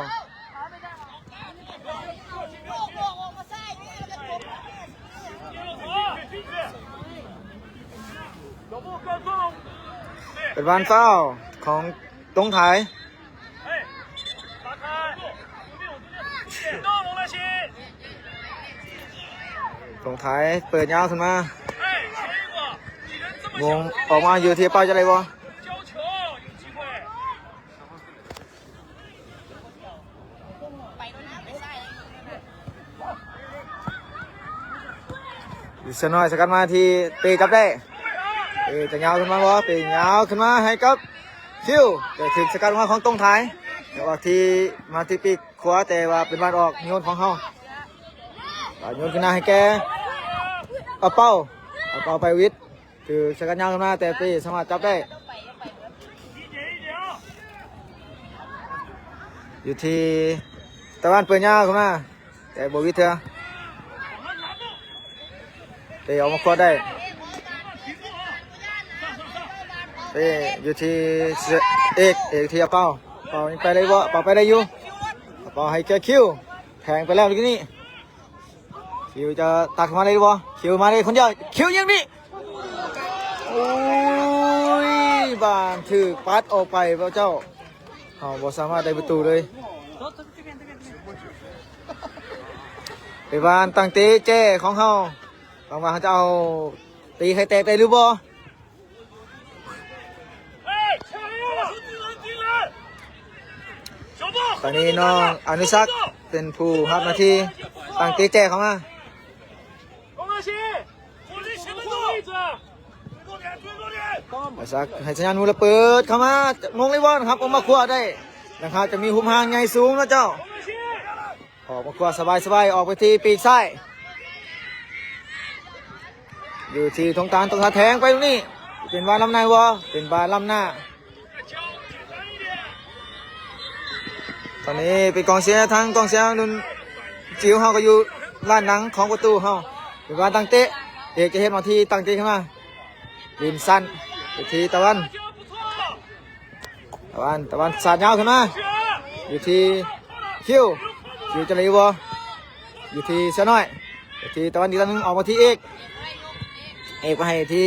ເປັນບານຟາວຂອງຕົງໄທ ຕົງໄທເປີດຍາວຂຶ້ນມາ ວົງອອກມາຢູ່ທີ່ເປົ້າຈະໄດ້ບໍ່? ເສືອນ້ອຍສະກັດມາທີ່ເປ ຈັບໄດ້ ເປຈະຍາວຂຶ້ນມາບໍ່? ເປຍາວຂຶ້ນມາໃຫ້ກັບຄິວ ແຕ່ຖືກສະກັດມາຂອງຕົງໄທ ຈັງຫວະທີ່ມາທີ່ປີກຂວາ ແຕ່ວ່າເປັນບານອອກໂຍນຂອງເຮົາ ບານໂຍນຂຶ້ນມາໃຫ້ແກ່ອາເປົາ ອາເປົາໄປຫວິດ ຖືກສະກັດຍາວຂຶ້ນມາ ແຕ່ເປສາມາດຈັບໄດ້ ຢູ່ທີ່ຕາວັນເປີດຍາວຂຶ້ນມາ ແຕ່ບໍ່ຫວິດເທື່ອ ເປອອກມາຄວ້າໄດ້ ເປຢູ່ທີ່ເອກ ເອກທີ່ອາເປົາ ເປົາຍັງໄປໄດ້ບໍ່? ເປົາໄປໄດ້ຢູ່ ເປົາໃຫ້ແກ່ຄິວ ແທງໄປແລ້ວນີ້ ຄິວຈະຕັດເຂົ້າມາໄດ້ຫຼືບໍ່? ຄິວມາໄດ້ຄົນດຽວ ຄິວຍິງນີ້ ໂອ້ຍ ບານຖືກປັດອອກໄປ ພະເຈົ້າ ເຮົາບໍ່ສາມາດໄດ້ປະຕູເລີຍ ເປັນບານຕັ້ງເຕະແຈຂອງເຮົາ ຫວັງວ່າເຮົາຈະເອົາຕີໄຂ່ແຕກໄດ້ຫຼືບໍ່? ຕອນນີ້ນ້ອງອະນຸສັກເປັນຜູ້ຮັບໜ້າທີ່ຕັ້ງເຕະແຈເຂົ້າມາ ອະນຸສັກໃຫ້ສັນຍານໝູ່ແລ້ວເປີດເຂົ້າມາ ມົງລີບອນ ຮັບອອກມາຄວ້າໄດ້ ນາຄາຈະມີຮຸມຮ່າງໃຫຍ່ສູງເນາະເຈົ້າ. ອອກມາຂວາສະບາຍໆ ອອກໄປທີ່ປີກຊ້າຍ ຢູ່ທີ່ທົງຕານ ຕ້ອງຫາແທງໄປລູກນີ້ ເປັນບານລ້ຳໜ້າບໍ່? ເປັນບານລ້ຳໜ້າ ຕອນນີ້ເປັນກອງເຊຍ ທາງກອງເຊຍລຸ້ນຈິວເຮົາກໍຢູ່ດ້ານຫຼັງຂອງປະຕູເຮົາ ເປັນບານຕັ້ງເຕະ ເອກຈະເຮັດມາທີ່ຕັ້ງເຕະຂຶ້ນມາ ລິນສັ້ນໄປທີ່ຕາວັນ ຕາວັນ ຕາວັນສາດຍາວຂຶ້ນມາ ຢູ່ທີ່ຄິວ ຄິວຈະໄດ້ຢູ່ບໍ່ ຢູ່ທີ່ເສືອນ້ອຍ ຢູ່ທີ່ຕາວັນ ອີກຄັ້ງໜຶ່ງ ອອກມາທີ່ເອກ ເອກໄປໃຫ້ທີ່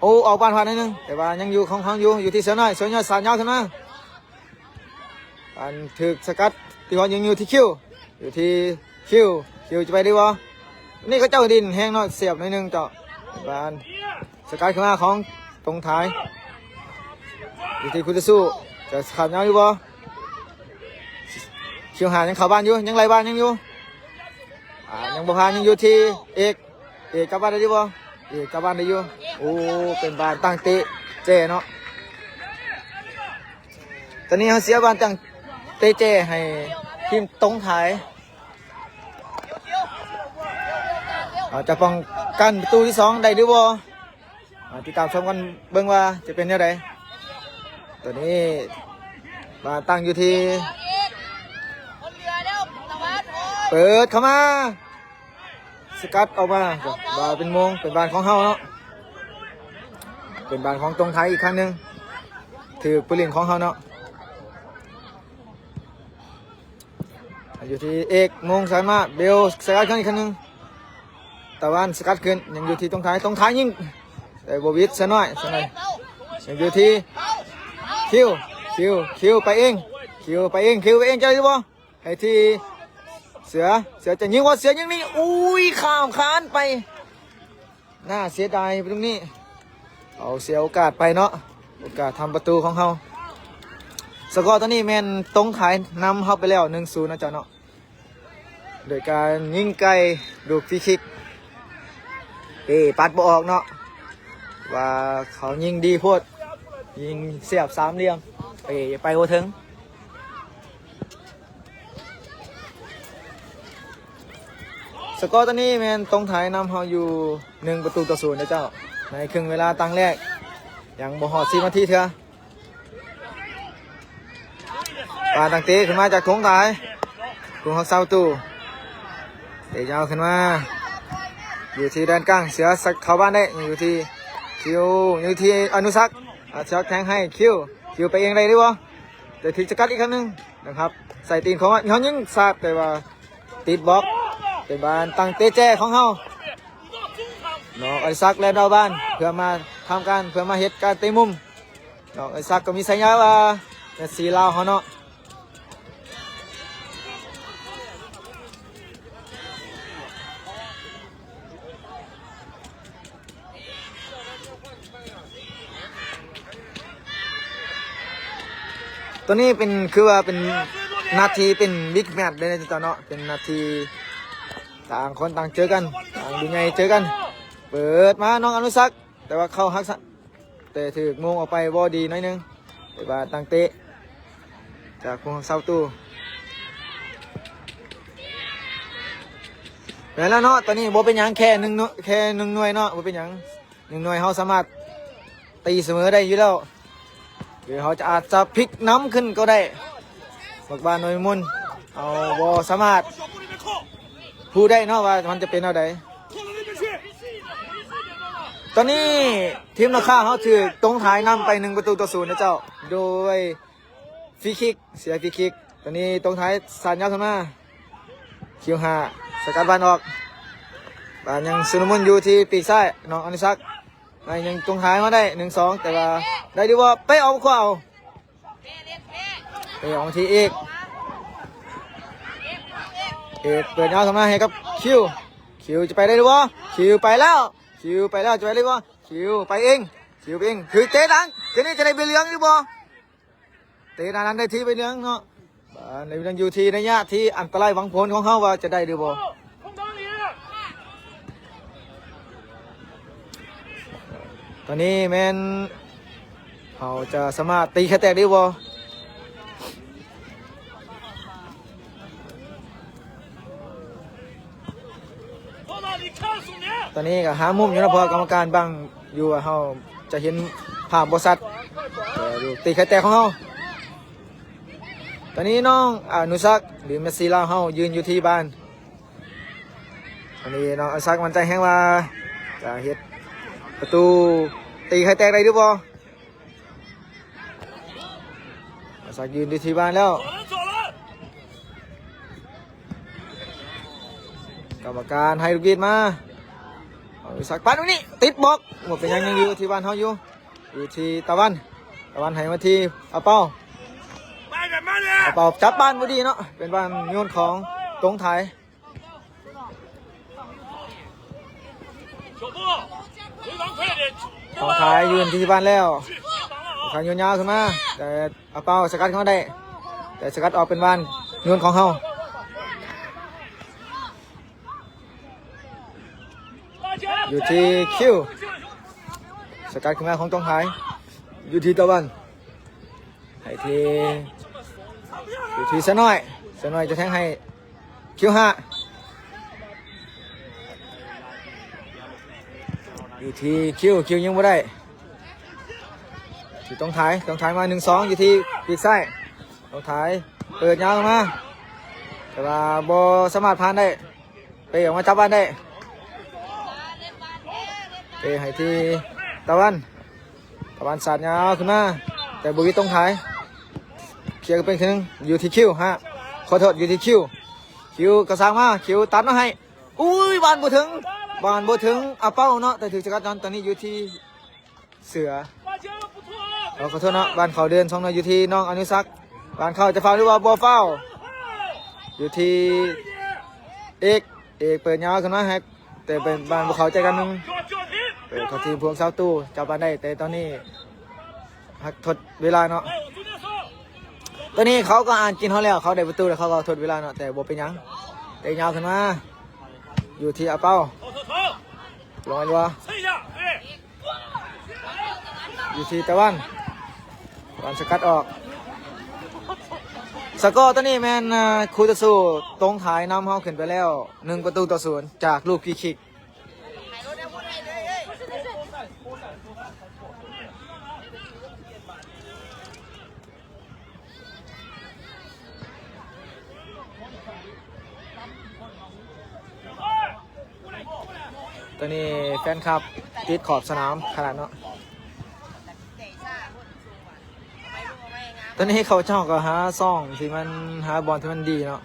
ໂອ້ ອອກບ້ານພາດໜ້ອຍໜຶ່ງ ແຕ່ວ່າຍັງຢູ່ຂອງເຮົາຢູ່ ຢູ່ທີ່ເສືອນ້ອຍ ເສືອນ້ອຍສາດຍາວຂຶ້ນມາ ອັນຖືກສະກັດ ທີ່ວ່າຍັງຢູ່ທີ່ຄິວ ຢູ່ທີ່ຄິວ ຄິວຈະໄປໄດ້ບໍ່? ນີ້ເຂົາເຈົ້າດິ້ນແຮງເນາະ ສຽບໜ້ອຍໜຶ່ງເຈົ້າ ບານສະກັດຂຶ້ນມາຂອງຕົງທ້າຍ ຢູ່ທີ່ຄຸດເຕຊູ ຈະຂ້າມຍາວຢູ່ບໍ່? ຄິວຫ້າຍັງເຂົ້າບ້ານຢູ່ ຍັງໄລ່ບ້ານຍັງຢູ່ ອ່າ ຍັງບໍ່ຜ່ານ ຍັງຢູ່ທີ່ເອກ ເອກກັບບ້ານໄດ້ຢູ່ບໍ່? ເອກກັບບ້ານໄດ້ຢູ່ ໂອ້ ເປັນບານຕັ້ງເຕະແຈ້ເນາະ ຕອນນີ້ເຮົາເສຍບານຕັ້ງເຕະແຈ້ໃຫ້ທີມຕົງທ້າຍ ເຮົາຈະປ້ອງກັນປະຕູທີສອງໄດ້ຫຼືບໍ່? ມາຕິດຕາມຊົມກັນເບິ່ງວ່າຈະເປັນແນວໃດ ຕອນນີ້ບານຕັ້ງຢູ່ທີ່ ເປີດເຂົ້າມາ ສະກັດອອກມາ ບານເປັນໂມງ ເປັນບານຂອງເຮົາເນາະ ເປັນບານຂອງຕົງໄທອີກຄັ້ງໜຶ່ງ ຖືກຜູ້ຫຼິ້ນຂອງເຮົາເນາະ ຢູ່ທີ່ເອກ ໂມງສາມາດ ເບວສະກັດຂຶ້ນອີກຄັ້ງໜຶ່ງ ຕາວັນສະກັດຂຶ້ນ ຍັງຢູ່ທີ່ຕົງໄທ ຕົງໄທຍິງ ແຕ່ບໍ່ຫວິດ ສະນ້ອຍ ສະນ້ອຍ ຍັງຢູ່ທີ່ຄິວ ຄິວ ຄິວໄປເອງ ຄິວໄປເອງ ຄິວໄປເອງ ຈະໄດ້ຫຼືບໍ່? ໃຫ້ທີ່ເສືອ ເສືອຈະຍິງບໍ່? ເສືອຍິງນີ້ ອຸ້ຍ ຂ້າມຄານໄປ ໜ້າເສຍດາຍຕຣົງນີ້ ເຮົາເສຍໂອກາດໄປເນາະ ໂອກາດທຳປະຕູຂອງເຮົາ ສະກໍຕອນນີ້ແມ່ນຕົງໄທນຳເຮົາໄປແລ້ວ ໜຶ່ງສູນ ນະເຈົ້າເນາະ ໂດຍການຍິງໄກລູກຟຣີຄິກ ເປ້ປັດບໍ່ອອກເນາະ ວ່າເຂົາຍິງດີໂພດ ຍິງສຽບສາມຫຼ່ຽມ ເປ້ໄປບໍ່ເຖິງ. ສະກໍຕອນນີ້ແມ່ນຕົງໄທນຳເຮົາຢູ່ໜຶ່ງປະຕູຕໍ່ສູນເດີເຈົ້າ ໃນເຄິ່ງເວລາຕັ້ງແລກ ຍັງບໍ່ຮອດສິບນາທີເທື່ອ ປາຕັ້ງເຕະຂຶ້ນມາຈາກຕົງໄທ ກຸງຮັກສາປະຕູ ເຕະຍາວຂຶ້ນມາ ຢູ່ທີ່ແດນກາງ ເສືອສັກເຂົ້າບ້ານໄດ້ ຍັງຢູ່ທີ່ຄິວ ຍັງຢູ່ທີ່ອະນຸສັກ ອະນຸສັກແທງໃຫ້ຄິວ ຄິວໄປເອງໄດ້ຫຼືບໍ່? ແຕ່ຖືກສະກັດອີກຄັ້ງໜຶ່ງ ນະຄັບ ໃສ່ຕີນຂອງເຮົາຍິງສາດ ແຕ່ວ່າຕິດບລັອກ ເປັນບານຕັ້ງເຕະແຈ້ຂອງເຮົາ ນ້ອງອະລິສັກແລ່ນເອົາບານ ເພື່ອມາທຳການ ເພື່ອມາເຮັດການເຕະມຸມ ນ້ອງອະລິສັກກໍມີສາຍາວ່າ ເມສຊີລາວເຮົາເນາະ. ໂຕນີ້ເປັນ ຄືວ່າເປັນນັດທີ່ເປັນບິກແມັດເລີຍນະເຈົ້າເນາະ ເປັນນັດທີ່ຕ່າງຄົນຕ່າງເຈີກັນ ຕ່າງດູໃຫຍ່ເຈີກັນ ເປີດມານ້ອງອະນຸສັກ ແຕ່ວ່າເຂົ້າຮັກສະ ແຕ່ຖືກໂມງອອກໄປບໍ່ດີໜ້ອຍໜຶ່ງ ແຕ່ວ່າຕັ້ງເຕະຈາກຜູ້ຮັກສາປະຕູ ແມ່ນແລ້ວເນາະ ຕອນນີ້ບໍ່ເປັນຫຍັງ ແຄ່ໜຶ່ງໜ່ວຍ ແຄ່ໜຶ່ງໜ່ວຍເນາະ ບໍ່ເປັນຫຍັງ ໜຶ່ງໜ່ວຍເຮົາສາມາດຕີສະເໝີໄດ້ຢູ່ແລ້ວ ຫຼືເຮົາຈະອາດຈະພິກນຳຂຶ້ນກໍໄດ້ ບັກບານໂນຍມຸນ ເຮົາບໍ່ສາມາດຮູ້ໄດ້ເນາະວ່າມັນຈະເປັນແນວໃດ. ຕອນນີ້ທີມນາຄາເຮົາຖືກຕົງຖ່າຍນຳໄປໜຶ່ງປະຕູຕໍ່ສູນນະເຈົ້າ ໂດຍຟຣີຄິກ ເສຍຟຣີຄິກ ຕອນນີ້ຕົງຖ່າຍສາດຍາວຂຶ້ນມາ ຄິວຫ້າ ສະກັດບານອອກ ບານຍັງຊຸນລະມຸນຢູ່ທີ່ປີກຊ້າຍ ນ້ອງອະນຸສັກ ໃນຍັງຕົງຖ່າຍມາໄດ້ ໜຶ່ງສອງ ແຕ່ວ່າໄດ້ຫຼືບໍ່ ເປະອອກຂວາເອົາ ເອ ອອກມາທີ່ເອກ ເອກເປີດຍາວເຂົ້າມາໃຫ້ກັບຄິວ ຄິວຈະໄປໄດ້ຫຼືບໍ່? ຄິວໄປແລ້ວ ຄິວໄປແລ້ວ ຈະໄປໄດ້ບໍ່? ຄິວໄປເອງ ຄິວໄປເອງ ຖືກເຕະຫຼັງ ຄືນີ້ຈະໄດ້ໃບເຫຼືອງຫຼືບໍ່? ເຕະໜ້ານັ້ນໄດ້ທີ່ໃບເຫຼືອງເນາະ ບານໃບເຫຼືອງຢູ່ທີ່ໄລຍະທີ່ອັນຕະລາຍຫວັງຜົນຂອງເຮົາວ່າຈະໄດ້ຫຼືບໍ່? ຕອນນີ້ແມ່ນເຮົາຈະສາມາດຕີໄຂ່ແຕກໄດ້ບໍ່? ຕອນນີ້ກໍຫາມຸມຢູ່ນະ ເພາະກຳມະການບັງຢູ່ ວ່າເຮົາຈະເຫັນພາບບໍ່ຊັດ ແຕ່ລູກຕີໄຂ່ແຕກຂອງເຮົາ ຕອນນີ້ນ້ອງອະນຸສັກ ຫຼື ເມສຊີລາວເຮົາ ຢືນຢູ່ທີ່ບ້ານ. ຕອນນີ້ນ້ອງອະນຸສັກໝັ້ນໃຈແຮງວ່າຈະເຮັດປະຕູຕີໄຂ່ແຕກໄດ້ຫຼືບໍ່? ອະນຸສັກຢືນຢູ່ທີ່ບ້ານແລ້ວ. ກຳມະການໃຫ້ລູກບີດມາ. ອະນຸສັກປັດຕອງນີ້ ຕິດບລັອກ. ບໍ່ເປັນຫຍັງ ຍັງຢູ່ທີ່ບ້ານເຮົາຢູ່. ຢູ່ທີ່ຕາວັນ. ຕາວັນໃຫ້ມາທີ່ອາເປົາ. ອາເປົາຈັບບານບໍ່ດີເນາະ. ເປັນບານໂຍນຂອງຕົງໄຖ. ຕົງໄຖຢືນທີ່ບ້ານແລ້ວ. ຕົງໄຖໂຍນຍາວຂຶ້ນມາ. ແຕ່ອາເປົາສະກັດເຂົ້າໄດ້. ແຕ່ສະກັດອອກເປັນບານໂຍນຂອງເຮົາ. ຢູ່ທີ່ຄິວ. ສະກັດຂຶ້ນມາຂອງຕົງໄຖ. ຢູ່ທີ່ຕາວັນ. ໃຫ້ທີ່ ຢູ່ທີ່ສາວນ້ອຍ. ສາວນ້ອຍຈະແທງໃຫ້ຄິວຫ້າ. ຢູ່ທີ່ຄິວ. ຄິວຍິງບໍ່ໄດ້. ທີ່ຕົງໄຖ. ຕົງໄຖມາ ໜຶ່ງສອງ ຢູ່ທີ່ປີກຊ້າຍ. ຕົງໄຖເປີດຍາວມາ. ແຕ່ວ່າບໍ່ສາມາດຜ່ານໄດ້. ເປອອກມາຈັບບານໄດ້. ເປໃຫ້ທີ່ຕາວັນ. ຕາວັນສາດຍາວຂຶ້ນມາ. ແຕ່ບໍ່ມີຕົງໄຖ. ເຄຍເປັນເຄິ່ງ. ຢູ່ທີ່ຄິວ. ຮະ ຂໍໂທດ. ຢູ່ທີ່ຄິວ. ຄິວກະຊາກມາ. ຄິວຕັດມາໃຫ້. ອຸ້ຍ ບານບໍ່ເຖິງ. ບານບໍ່ເຖິງອາເປົາເນາະ. ແຕ່ຖືກສະກັດ. ຕອນນີ້ຢູ່ທີ່ ເສືອ. ເອົາ ຂໍໂທດເນາະ. ບານເຂົ້າເດີນສອງໜ້ອຍ. ຢູ່ທີ່ນ້ອງອະນຸສັກ. ບານເຂົ້າຈະຟາວຫຼືວ່າບໍ່ຟາວ? ຢູ່ທີ່ເອກ. ເອກເປີດຍາວຂຶ້ນມາໃຫ້. ແຕ່ເປັນບານບໍ່ເຂົ້າໃຈກັນໜຶ່ງ. ເປີດເຂົ້າທີ່ພວກຊາວຕູ້. ຈັບບານໄດ້. ແຕ່ຕອນນີ້ຮັກທົດເວລາເນາະ. ຕອນນີ້ເຂົາກໍອ່ານເກມເຮົາແລ້ວ. ເຂົາໄດ້ປະຕູແລ້ວ ເຂົາກໍທົດເວລາເນາະ. ແຕ່ບໍ່ເປັນຫຍັງ. ເຕະຍາວຂຶ້ນມາ. ຢູ່ທີ່ອາເປົາ. ລົງໃຫ້ລັວ. ຢູ່ທີ່ຕາວັນ. ຕາວັນສະກັດອອກ. ສະກໍຕອນນີ້ແມ່ນ ອາ ຄູ່ຕໍ່ສູ້ຕົງໄຖນຳເຮົາຂຶ້ນໄປແລ້ວ ໜຶ່ງປະຕູຕໍ່ສູນ ຈາກລູກຟຣີຄິກ. ຕອນນີ້ແຟນຄລັບຕິດຂອບສະໜາມຂະໜາດເນາະ. ຕອນນີ້ເຂົາເຈົ້າກໍຫາຊ່ອງທີ່ມັນ ຫາບ່ອນທີ່ມັນດີເນາະ.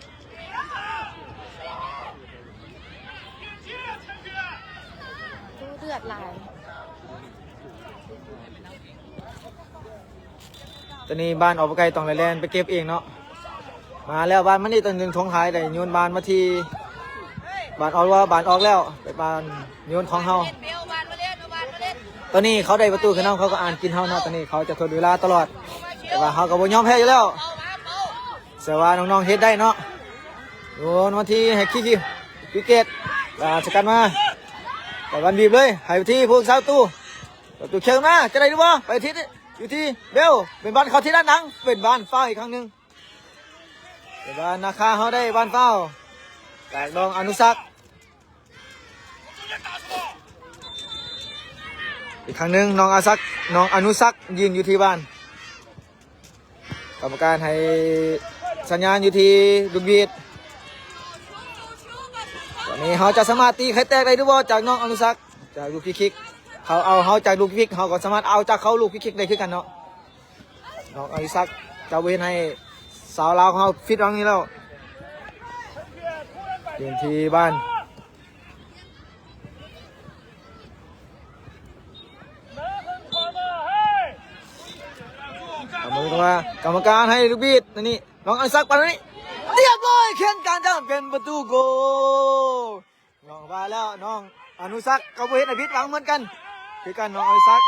ເລືອດຫຼາຍ. ຕອນນີ້ບ້ານອອກບໍ່ໄກ ຕ້ອງໄດ້ແລ່ນໄປເກັບເອງເນາະ. ມາແລ້ວບ້ານມັນນີ້ ຕ້ອງດຶງຖົງຂາຍ ໄດ້ໂຍນບານມາທີ່ບ້ານອອກ ວ່າບ້ານອອກແລ້ວ ເປັນບານໂຍນຂອງເຮົາ. ຕອນນີ້ເຂົາໄດ້ປະຕູຂຶ້ນນຳ ເຂົາກໍອ່ານກິນເຮົາເນາະ. ຕອນນີ້ເຂົາຈະທົດເວລາຕະຫຼອດ ແຕ່ວ່າເຮົາກໍບໍ່ຍອມແພ້ຢູ່ແລ້ວ. ແຕ່ວ່ານ້ອງໆເຮັດໄດ້ເນາະ. ໂຍນມາທີ່ໃຫ້ຄິກ ຄຣິເກດ ສະກັດມາ ແຕ່ບານບີບເລີຍ ໃຫ້ທີ່ພວກຊາວຕູ້. ປະຕູເຄຍມາ ຈະໄດ້ຫຼືບໍ່? ໄປທີ່ ຢູ່ທີ່ເບວ ເປັນບານເຂົ້າທີ່ດ້ານຫຼັງ ເປັນບານຟາວອີກຄັ້ງໜຶ່ງ. ເປັນບານນາຄາເຮົາໄດ້ບານຟາວຈາກນ້ອງອະນຸສັກ. ອີກຄັ້ງໜຶ່ງ ນ້ອງອາສັກ ນ້ອງອະນຸສັກ ຢືນຢູ່ທີ່ບ້ານ. ກຳມະການໃຫ້ສັນຍານຢູ່ທີ່ລູກບີດ. ຕອນນີ້ເຮົາຈະສາມາດຕີໄຂ່ແຕກໄດ້ຫຼືບໍ່ ຈາກນ້ອງອະນຸສັກ ຈາກລູກຟຣີຄິກ. ເຂົາເອົາເຮົາຈາກລູກຟຣີຄິກ ເຮົາກໍສາມາດເອົາຈາກເຂົາລູກຟຣີຄິກໄດ້ຄືກັນເນາະ. ນ້ອງອະນຸສັກ ເຈົ້າບໍ່ເຮັດໃຫ້ສາວລາວຂອງເຮົາຜິດຫວັງອີກແລ້ວ. ເປັນທີ່ບ້ານ ກຳມະການໃຫ້ລູກບີດ ອັນນີ້ ນ້ອງອະນຸສັກ ປັນ ອັນນີ້ ຮຽບຮ້ອຍ ຂຽນການຈາກ ເປັນປະຕູໂກ. ນ້ອງວ່າແລ້ວ ນ້ອງອະນຸສັກ ກໍບໍ່ເຮັດໃຫ້ຜິດຫວັງເໝືອນກັນ ຄືກັນ ນ້ອງອະນຸສັກ.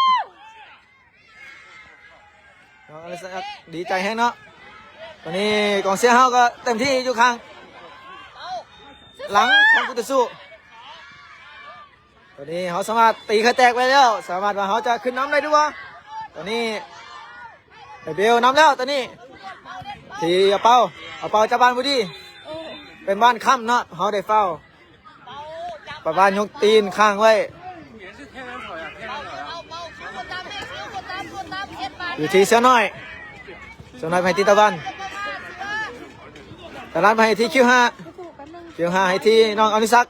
ນ້ອງອະນຸສັກ ດີໃຈແຮງເນາະ. ຕອນນີ້ກອງເຊຍເຮົາກໍເຕັມທີ່ຢູ່ຂ້າງຫຼັງຂອງຄູ່ຕໍ່ສູ້. ຕອນນີ້ເຮົາສາມາດຕີໄຂ່ແຕກໄດ້ແລ້ວ ສາມາດວ່າເຮົາຈະຂຶ້ນນຳໄດ້ຫຼືບໍ່. ຕອນນີ້ໄອ້ເບວນຳແລ້ວ ຕອນນີ້ທີ່ອາເປົາ ອາເປົາຈັບບານບໍ່ດີ ເປັນບານຄ້ຳເນາະ ເຮົາໄດ້ຟາວ. ປະບານຍົກຕີນຄ້າງໄວ້ ຢູ່ທີ່ເສືອນ້ອຍ ເສືອນ້ອຍໄປທີ່ຕາວັນ. ຕະຫຼາດມາໃຫ້ທີ່ຄິວຫ້າ ຄິວຫ້າໃຫ້ທີ່ນ້ອງອະນຸສັກ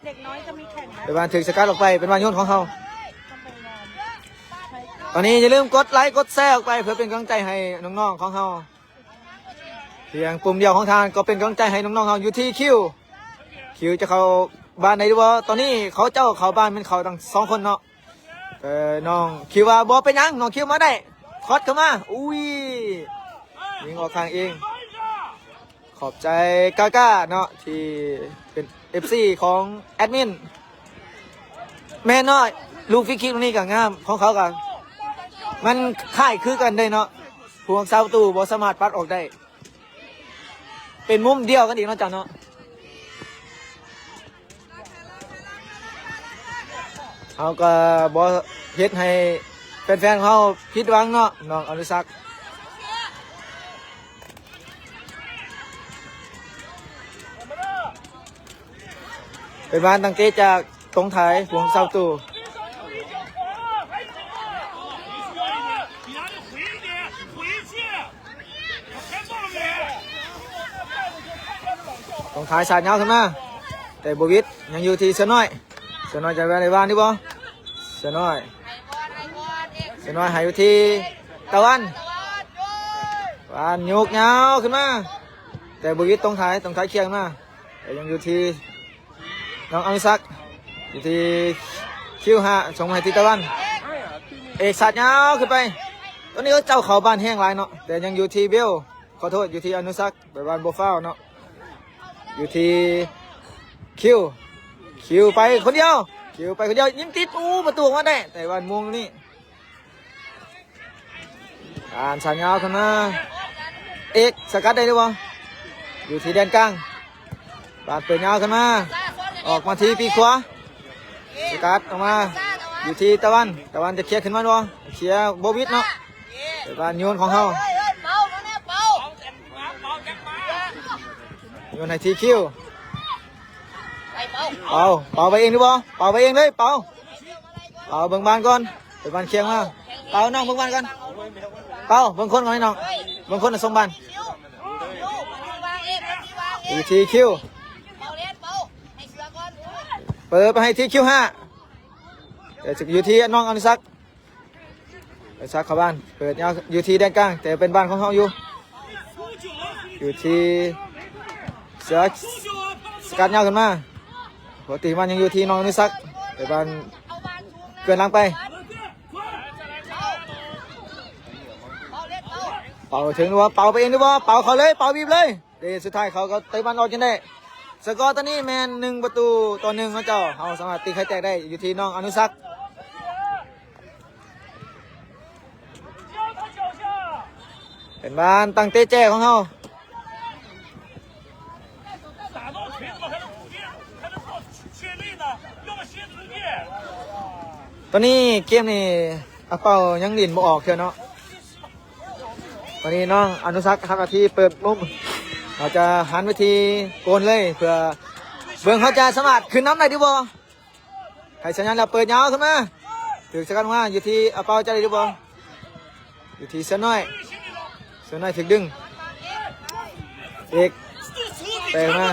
ເປັນບານຖືກສະກັດອອກໄປ ເປັນບານໂຍນຂອງເຮົາ. ຕອນນີ້ຢ່າລືມກົດໄລກົດແຊອອກໄປ ເພື່ອເປັນກຳລັງໃຈໃຫ້ນ້ອງໆຂອງເຮົາ. ພຽງປຸ່ມດຽວຂອງທ່ານກໍເປັນກຳລັງໃຈໃຫ້ນ້ອງໆເຮົາຢູ່ທີ່ຄິວ ຄິວຈະເຂົ້າບ້ານໄດ້ຫຼືບໍ່? ຕອນນີ້ເຂົາເຈົ້າເຂົ້າບ້ານແມ່ນເຂົ້າທັງສອງຄົນເນາະ. ເອີ ນ້ອງຄິວວ່າບໍ່ເປັນຫຍັງ ນ້ອງຄິວມາໄດ້ ຄອດເຂົ້າມາ ອຸ້ຍ ຍິງອອກຂ້າງເອງ. ຂອບໃຈກາກາເນາະ ທີ່ເປັນເອັຟຊີຂອງແອດມິນ. ແມ່ນເນາະ ລູກຟຣີຄິກລູກນີ້ກໍງາມ ຂອງເຂົາກໍມັນຄ້າຍຄືກັນເດ້ເນາະ ຜູ້ຮັກສາປະຕູບໍ່ສາມາດປັດອອກໄດ້. ເປັນມຸມດຽວກັນອີກເນາະ ເຈົ້າເນາະ. ເຮົາກໍບໍ່ເຮັດໃຫ້ແຟນໆຂອງເຮົາຜິດຫວັງເນາະ ນ້ອງອະນຸສັກ. ເປັນບານຕັ້ງເຕະຈາກຕົງໄຖ ຜູ້ຮັກສາປະຕູ. ຕົງໄຖສາດຍາວຂຶ້ນມາ ແຕ່ບໍ່ຫວິດ ຍັງຢູ່ທີ່ເສືອນ້ອຍ. ເສືອນ້ອຍຈະໄດ້ວາງຫຼືບໍ່? ເສືອນ້ອຍ ເສືອນ້ອຍໃຫ້ຢູ່ທີ່ຕາວັນ ຕາວັນຍົກຍາວຂຶ້ນມາ ແຕ່ບໍ່ຫວິດຕົງໄຖ ຕົງໄຖເຄຍຂຶ້ນມາ ແຕ່ຍັງຢູ່ທີ່ ນ້ອງອະນຸສັກ ຢູ່ທີ່ຄິວຫ້າ ສົ່ງມາໃຫ້ທີ່ຕາວັນ ເອກສາດຍາວຂຶ້ນໄປ. ຕອນນີ້ເຂົາເຈົ້າເຂົ້າບ້ານແຮງຫຼາຍເນາະ ແຕ່ຍັງຢູ່ທີ່ເບວ ຂໍໂທດ ຢູ່ທີ່ອະນຸສັກ ແບບວ່າບໍ່ຟາວເນາະ ຢູ່ທີ່ຄິວ ຄິວໄປຄົນດຽວ ຄິວໄປຄົນດຽວ ຍິງຕິດ ໂອ້ ປະຕູອອກມາໄດ້ ແຕ່ວ່າມຸງນີ້ ອ່ານສາຍຍາວຂຶ້ນມາ ເອກສະກັດໄດ້ຫຼືບໍ່? ຢູ່ທີ່ແດນກາງ ບາດເປີດຍາວຂຶ້ນມາ ອອກມາທີ່ປີກຂວາ ສະກັດອອກມາ ຢູ່ທີ່ຕາວັນ ຕາວັນຈະເຄຍຂຶ້ນມາບໍ່? ເຄຍບໍ່ຫວິດເນາະ ເປັນບານໂຍນຂອງເຮົາ ໂຍນໃຫ້ທີ່ຄິວ ເປົາ ເປົາໄປເອງຫຼືບໍ່? ເປົາໄປເອງເລີຍ ເປົາ ເປົາເບິ່ງບານກ່ອນ ເປີດບານຄຽງມາ ເປົາ ນ້ອງເບິ່ງບານກ່ອນ ເປົາເບິ່ງຄົນກ່ອນນ້ອງ ເບິ່ງຄົນສົ່ງບານ ຢູ່ທີ່ຄິວ ເປີດໄປໃຫ້ທີ່ຄິວຫ້າ ແຕ່ຢູ່ທີ່ນ້ອງອະນຸສັກ ອະນຸສັກເຂົ້າບ້ານ ເປີດຍາວ ຢູ່ທີ່ແດນກາງ ແຕ່ເປັນບານຂອງເຮົາຢູ່ ຢູ່ທີ່ເສືອ ສະກັດຍາວຂຶ້ນມາ ປົກກະຕິບານຍັງຢູ່ທີ່ນ້ອງອະນຸສັກ ແຕ່ບານເກີນຫຼັງໄປ ເປົາເຖິງຫຼືບໍ່? ເປົາໄປເອງຫຼືບໍ່? ເປົາເຂົ້າເລີຍ ເປົາບີບເລີຍ ເດ ສຸດທ້າຍເຂົາກໍເຕະບານອອກຈົນໄດ້ ສະກໍຕອນນີ້ແມ່ນໜຶ່ງປະຕູຕໍ່ໜຶ່ງເນາະເຈົ້າ ເຮົາສາມາດຕີໄຂ່ແຕກໄດ້ ຢູ່ທີ່ນ້ອງອະນຸສັກ ເປັນບານຕັ້ງເຕະແຈຂອງເຮົາ ຕອນນີ້ເກມນີ້ອາເປົາຍັງຫຼິ້ນບໍ່ອອກເທື່ອເນາະ ຕອນນີ້ນ້ອງອະນຸສັກທຳໜ້າທີ່ເປີດມຸມ ເຮົາຈະຫັນໄປທີ່ໂກນເລີຍ ເພື່ອເບິ່ງເຂົາຈະສາມາດຂຶ້ນນຳໄດ້ຫຼືບໍ່ ໃຫ້ສັນຍານແລ້ວເປີດຍາວຂຶ້ນມາ ຖືກສະກັດອອກມາ ຢູ່ທີ່ອາເປົາຈະໄດ້ຫຼືບໍ່? ຢູ່ທີ່ເສືອນ້ອຍ ເສືອນ້ອຍຖືກດຶງ ເອກ ແປມາ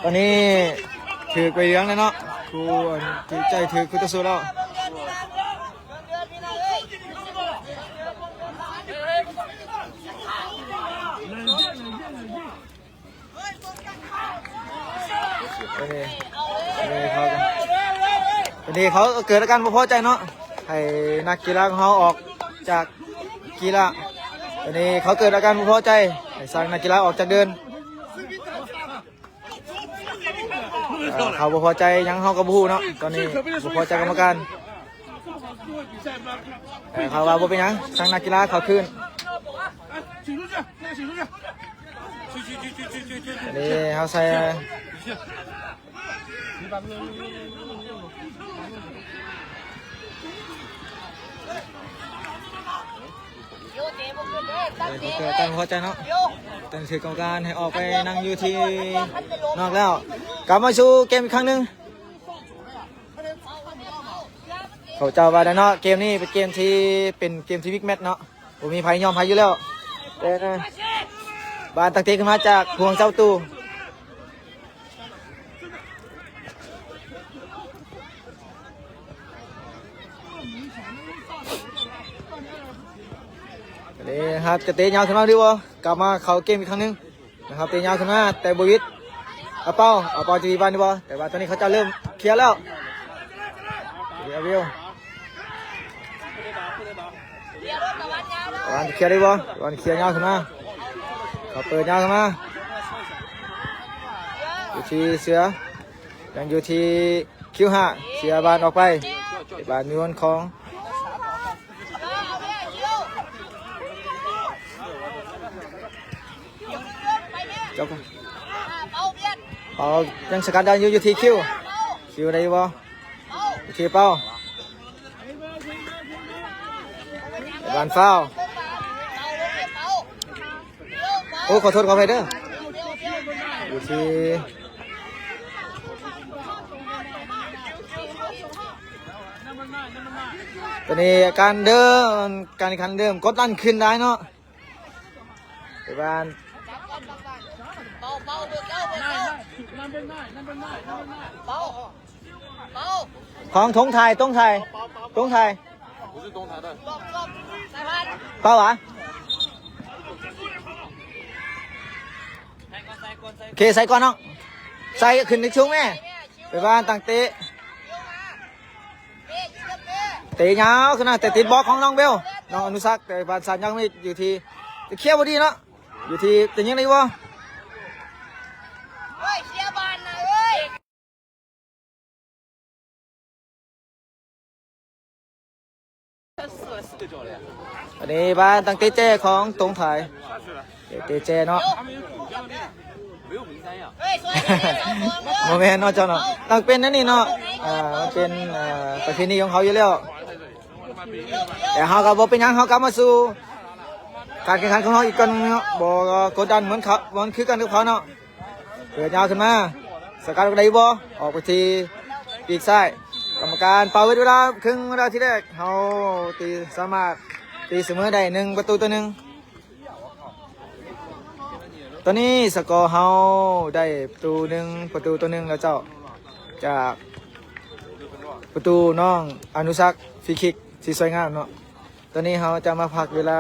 ຕອນນີ້ຖືກໃບເຫຼືອງແລ້ວເນາະ ຄູ ອັນ ຖືກໃຈຖືກຄູ່ຕໍ່ສູ້ແລ້ວ ຕອນນີ້ ຕອນນີ້ເຂົາ ຕອນນີ້ເຂົາເກີດອາການບໍ່ພໍໃຈເນາະ ໃຫ້ນັກກິລາຂອງເຮົາອອກຈາກກິລາ ຕອນນີ້ເຂົາເກີດອາການບໍ່ພໍໃຈ ໃຫ້ສັ່ງນັກກິລາອອກຈາກເດີ່ນ ເອີ ເຂົາບໍ່ພໍໃຈຫຍັງເຮົາກໍບໍ່ຮູ້ເນາະ ຕອນນີ້ບໍ່ພໍໃຈກຳມະການ ເອີ ເຂົາວ່າບໍ່ເປັນຫຍັງ ສັ່ງນັກກິລາເຂົ້າຄືນ ອັນນີ້ເຮົາໃສ່ ເອີ ເຂົາເກີດອາການບໍ່ພໍໃຈເນາະ ຕ້ອງຖືກກຳມະການໃຫ້ອອກໄປນັ່ງຢູ່ທີ່ນອກແລ້ວ ກັບມາສູ່ເກມອີກຄັ້ງໜຶ່ງ. ເຂົາເຈົ້າວ່າໄດ້ເນາະ ເກມນີ້ເປັນເກມທີ່ ເປັນເກມທີ່ບິກແມັດເນາະ ບໍ່ມີໃຜຍອມໃຜຢູ່ແລ້ວ ແຕ່ ບານຕັ້ງເຕະຂຶ້ນມາຈາກຫ່ວງເຈົ້າຕູ ເດຮັດ ຈະເຕະຍາວຂຶ້ນມາດີບໍ່? ກັບມາເຂົ້າເກມອີກຄັ້ງໜຶ່ງ ນະຄັບ ເຕະຍາວຂຶ້ນມາ ແຕ່ບໍ່ຫວິດ ອາເປົາ ອາເປົາຈະມີບານຢູ່ບໍ່? ແຕ່ວ່າຕອນນີ້ເຂົາເຈົ້າເລີ່ມເຄຍແລ້ວ ເດວິວ ຕາວັນເຄຍໄດ້ບໍ່? ຕາວັນເຄຍຍາວຂຶ້ນມາ ເຂົາເປີດຍາວຂຶ້ນມາ ຢູ່ທີ່ເສືອ ຍັງຢູ່ທີ່ຄິວຫ້າ ເສຍບານອອກໄປ ບານຢູ່ຂອງ ເອົາ ຍັງສະກັດໄດ້ຢູ່ ຢູ່ທີ່ຄິວ ຄິວໄດ້ຢູ່ບໍ່? ຢູ່ທີ່ເປົາ ບານຟາວ ໂອ້ ຂໍໂທດ ຂໍອະໄພເດີ ຢູ່ທີ່ ຕອນນີ້ການເດີນ ການແຂ່ງຂັນເລີ່ມກົດດັນຂຶ້ນໄດ້ເນາະ ໄປບ້ານ ຂອງ ຕົງຖ່າຍ ຕົງຖ່າຍ ຕົງຖ່າຍ ເປົາຫວາ? ໂອເຄ ໃສ່ກ່ອນນ້ອງ ໃສ່ຂຶ້ນໃນສູງແມ່ ໄປບ້ານຕັ້ງເຕະ ເຕະຍາວຂຶ້ນນະ ແຕ່ຕິດບລັອກຂອງນ້ອງເບວ ນ້ອງອະນຸສັກ ແຕ່ບານສາດຍັງມີຢູ່ທີ່ ຈະເຄຍບໍ່ດີເນາະ ຢູ່ທີ່ຈະຍິງໄດ້ບໍ່? ໂອ້ຍ ເຄຍບານນະເອີຍ ອັນນີ້ບ້ານຕັ້ງເຕະແຈຂອງຕົງຖ່າຍ ເຕະແຈເນາະ ບໍ່ແມ່ນເນາະເຈົ້າເນາະ ຕ້ອງເປັນແນວນີ້ເນາະ ອ່າ ມັນເປັນ ອ່າ ປະເພນີຂອງເຂົາຢູ່ແລ້ວ ແຕ່ເຮົາກໍບໍ່ເປັນຫຍັງ ເຮົາກັບມາສູ່ການແຂ່ງຂັນຂອງເຮົາອີກກ່ອນໜຶ່ງເນາະ ບໍ່ກົດດັນເໝືອນເຂົາ ບໍ່ຄືກັນກັບເຂົາເນາະ. ເປີດຍາວຂຶ້ນມາ ສະກັດອອກໄດ້ບໍ່? ອອກໄປທີ່ປີກຊ້າຍ ກຳມະການເປົ່າເວລາ ເຄິ່ງເວລາທີແລກ ເຮົາຕີ ສາມາດຕີສະເໝີໄດ້ ໜຶ່ງປະຕູຕໍ່ໜຶ່ງ. ຕອນນີ້ສະກໍເຮົາໄດ້ປະຕູໜຶ່ງ ປະຕູຕໍ່ໜຶ່ງແລ້ວເຈົ້າ ຈາກປະຕູນ້ອງອະນຸສັກ ຟຣີຄິກທີ່ສວຍງາມເນາະ. ຕອນນີ້ເຮົາຈະມາພັກເວລາ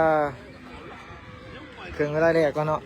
ເຄິ່ງເວລາແລກກ່ອນເນາະ.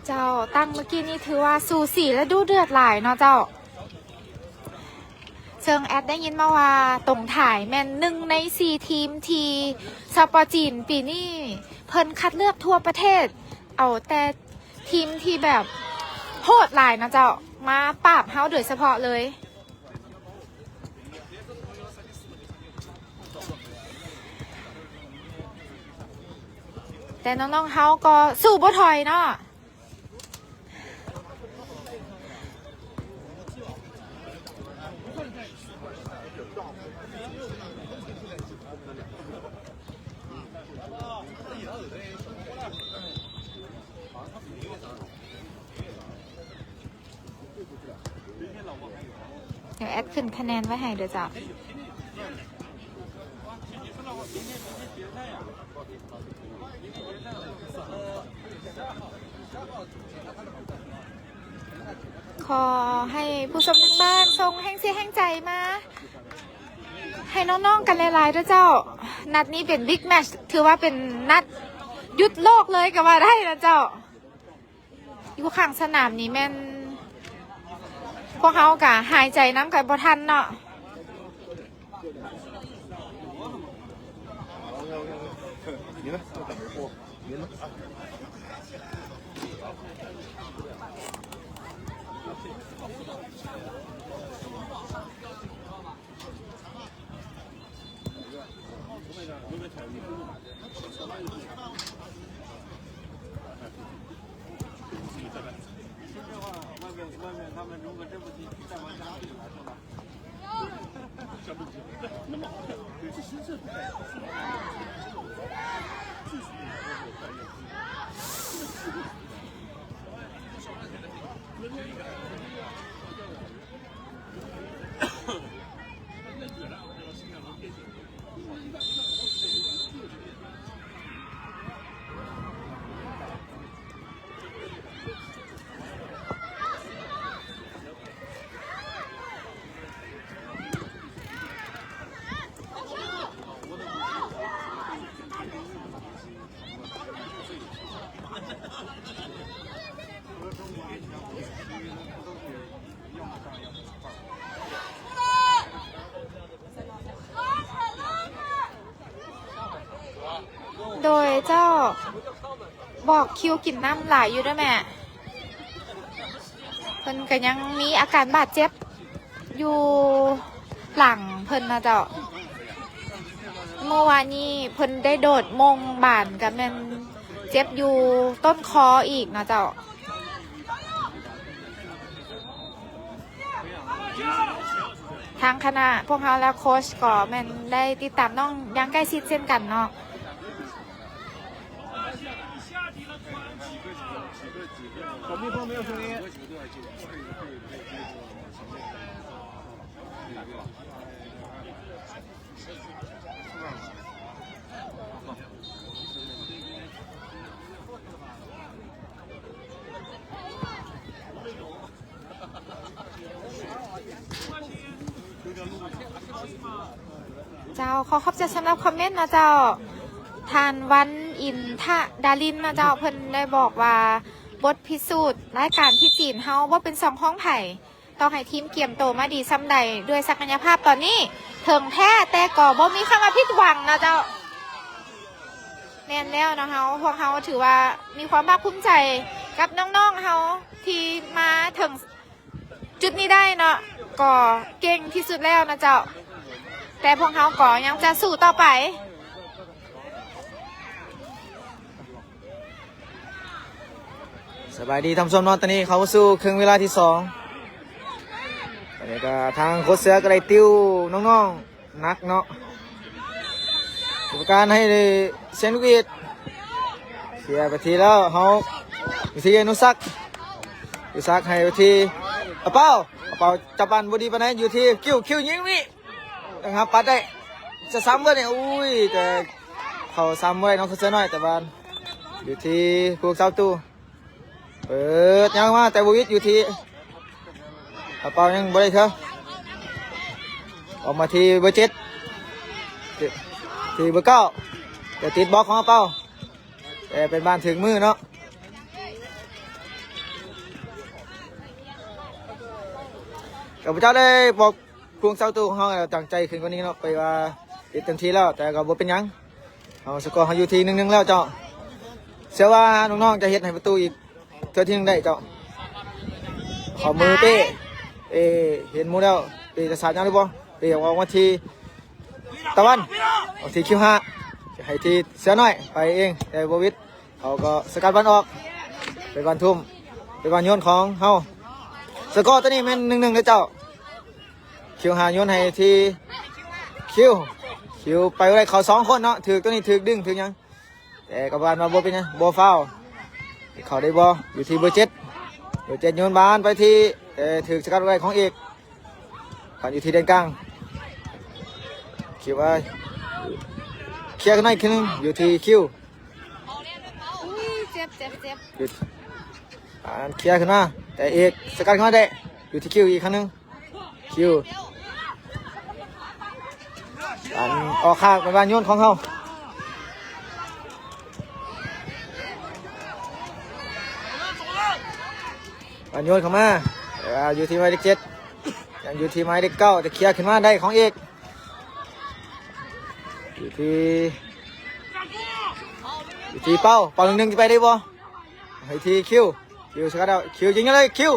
ເຈົ້າ ຕັ້ງເມື່ອກີ້ນີ້ຖືວ່າສູສີ ແລະ ດຸເດືອດຫຼາຍເນາະເຈົ້າ. ເຊິ່ງແອດໄດ້ຍິນມາວ່າ ຕົງຖາຍແມ່ນໜຶ່ງໃນສີ່ທີມທີ່ ສປ ຈີນ ປີນີ້ເພິ່ນຄັດເລືອກທົ່ວປະເທດ ເອົາແຕ່ທີມທີ່ແບບໂຫດຫຼາຍເນາະເຈົ້າ ມາປາບເຮົາໂດຍສະເພາະເລີຍ. ແຕ່ນ້ອງໆເຮົາກໍສູ້ບໍ່ຖອຍເນາະ. ດຽວແອດຂຶ້ນຄະແນນໄວ້ໃຫ້ເດີເຈົ້າ. ຂໍໃຫ້ຜູ້ຊົມທາງບ້ານສົ່ງແຮງເຊຍແຮງໃຈມາໃຫ້ນ້ອງໆກັນຫຼາຍໆເດີເຈົ້າ. ນັດນີ້ເປັນບິກແມັດ ຖືວ່າເປັນນັດຢຸດໂລກເລີຍກໍວ່າໄດ້ນະເຈົ້າ. ຢູ່ຂ້າງສະໜາມນີ້ແມ່ນ ພວກເຮົາກະຫາຍໃຈນຳກັນບໍ່ທັນເນາະ. ໂດຍເຈົ້າ ບອກຄິວກິນນ້ຳຫຼາຍຢູ່ເດີແມ່. ເພິ່ນກະຍັງມີອາການບາດເຈັບຢູ່ຫຼັງເພິ່ນນະເຈົ້າ. ເມື່ອວານນີ້ເພິ່ນໄດ້ໂດດໂມງບານ ກະແມ່ນເຈັບຢູ່ຕົ້ນຄໍອີກນະເຈົ້າ. ທາງຄະນະພວກເຮົາ ແລະ ໂຄຊກໍແມ່ນໄດ້ຕິດຕາມນ້ອງຢ່າງໃກ້ຊິດເຊັ່ນກັນເນາະ. ເຈົ້າ ຂໍຂອບໃຈສຳລັບຄອມເມັນເນາະເຈົ້າ. ທ່ານ ວັນອິນທະດາລິນ ເນາະເຈົ້າ ເພິ່ນໄດ້ບອກວ່າ ບົດພິສູດລາຍການທີ່ຈີນເຮົາບໍ່ເປັນສອງຂອງໃຜ. ຕ້ອງໃຫ້ທີມກຽມໂຕມາດີສ່ຳໃດ ດ້ວຍສັກກະຍະພາບຕອນນີ້ ເຖິງແພ້ແຕ່ກໍບໍ່ມີຄຳວ່າຜິດຫວັງນະເຈົ້າ. ແມ່ນແລ້ວເນາະ ເຮົາ ພວກເຮົາຖືວ່າມີຄວາມພາກພູມໃຈກັບນ້ອງໆເຮົາທີ່ມາເຖິງຈຸດນີ້ໄດ້ເນາະ ກໍເກັ່ງທີ່ສຸດແລ້ວນະເຈົ້າ. ແຕ່ພວກເຮົາກໍຍັງຈະສູ້ຕໍ່ໄປ. ສະບາຍດີທ່ານຜູ້ຊົມເນາະ ຕອນນີ້ເຂົ້າສູ່ເຄິ່ງເວລາທີສອງ. ຕອນນີ້ກໍທາງໂຄດເສືອກໍໄດ້ຕິວນ້ອງໆໜັກເນາະ ກຳມະການໃຫ້ເຊນລູກອີດ ເສຍໄປທີແລ້ວ ເຮົາ ວິທີອະນຸສັກ ອະນຸສັກໃຫ້ໄປທີ່ອາເປົາ ອາເປົາຈັບບານບໍ່ດີປານໃດ ຢູ່ທີ່ຄິວ ຄິວຍິງນີ້ ຍັງຫາປັດໄດ້ ຈະຊ້ຳບໍ່ນີ້ ອຸ້ຍ ແຕ່ເຂົ້າຊ້ຳໄວ້ເນາະ ເສືອນ້ອຍ ແຕ່ວ່າຢູ່ທີ່ຜູ້ຮັກສາປະຕູ ເປີດຍາວມາ ແຕ່ບໍ່ວິດ ຢູ່ທີ່ອາເປົາ ຍັງບໍ່ໄດ້ເທື່ອ ອອກມາທີ່ເບີເຈັດ ທີ່ເບີເກົ້າ ແຕ່ຕິດບລັອກຂອງອາເປົາ ແຕ່ເປັນບານຖືກມືເນາະ. ຂ້າພະເຈົ້າໄດ້ບອກ ພວກເຈົ້າໂຕຂອງເຮົາຕັ້ງໃຈຂຶ້ນກວ່ານີ້ເນາະ ໄປວ່າເຮັດເຕັມທີ່ແລ້ວ ແຕ່ກໍບໍ່ເປັນຫຍັງ ເຮົາ ສະກໍເຮົາຢູ່ທີ່ໜຶ່ງໜຶ່ງແລ້ວເຈົ້າ. ເຊື່ອວ່ານ້ອງໆຈະເຮັດໃຫ້ປະຕູອີກເທື່ອທີໜຶ່ງໄດ້ເຈົ້າ. ເຂົ້າມືເປ້ ເປ້ເຫັນໝູ່ແລ້ວ ເປ້ຈະສາດຫຍັງຫຼືບໍ່? ເປ້ອອກມາທີ່ຕາວັນ ອອກທີ່ຄິວຫ້າ ໃຫ້ທີ່ເສືອນ້ອຍໄປເອງ ແຕ່ບໍ່ວິດ ເຂົາກໍສະກັດບານອອກ ເປັນບານທຸ້ມ ເປັນບານໂຍນຂອງເຮົາ. ສະກໍໂຕນີ້ແມ່ນໜຶ່ງໜຶ່ງເດີເຈົ້າ. ຄິວຫ້າໂຍນໃຫ້ທີ່ຄິວ ຄິວໄປບໍ່ໄດ້ ເຂົາສອງຄົນເນາະ ຖືກໂຕນີ້ ຖືກດຶງ ຖືກຫຍັງ ແຕ່ກໍບານວ່າບໍ່ເປັນຫຍັງ ບໍ່ຟາວ ເຂົ້າໄດ້ບໍ່ ຢູ່ທີ່ເບີເຈັດ ເບີເຈັດໂຍນບານໄປທີ່ ແຕ່ຖືກສະກັດໄວ້ຂອງເອກ ບານຢູ່ທີ່ແດນກາງ ຄິວໄປ ເຄຍກັນໜ້ອຍໜຶ່ງ ຢູ່ທີ່ຄິວ ອຸ້ຍ ເຈັບ ເຈັບ ເຈັບ ຢູ່ ອ່າ ເຄຍຂຶ້ນມາ ແຕ່ເອກສະກັດເຂົ້າມາໄດ້ ຢູ່ທີ່ຄິວອີກຄັ້ງໜຶ່ງ ຄິວ ອັນອອກຂ້າງເປັນບານໂຍນຂອງເຮົາ ບານໂຍນເຂົ້າມາ ແຕ່ວ່າຢູ່ທີ່ໝາຍເລກເຈັດ ຢູ່ທີ່ໝາຍເລກເກົ້າ ຈະເຄຍຂຶ້ນມາໄດ້ຂອງເອກ ຢູ່ທີ່ ຢູ່ທີ່ເປົາ ເປົາໜຶ່ງໜຶ່ງ ຈະໄປໄດ້ບໍ່? ໃຫ້ທີ່ຄິວ ຄິວສະກັດເອົາ ຄິວຍິງເລີຍ ຄິວ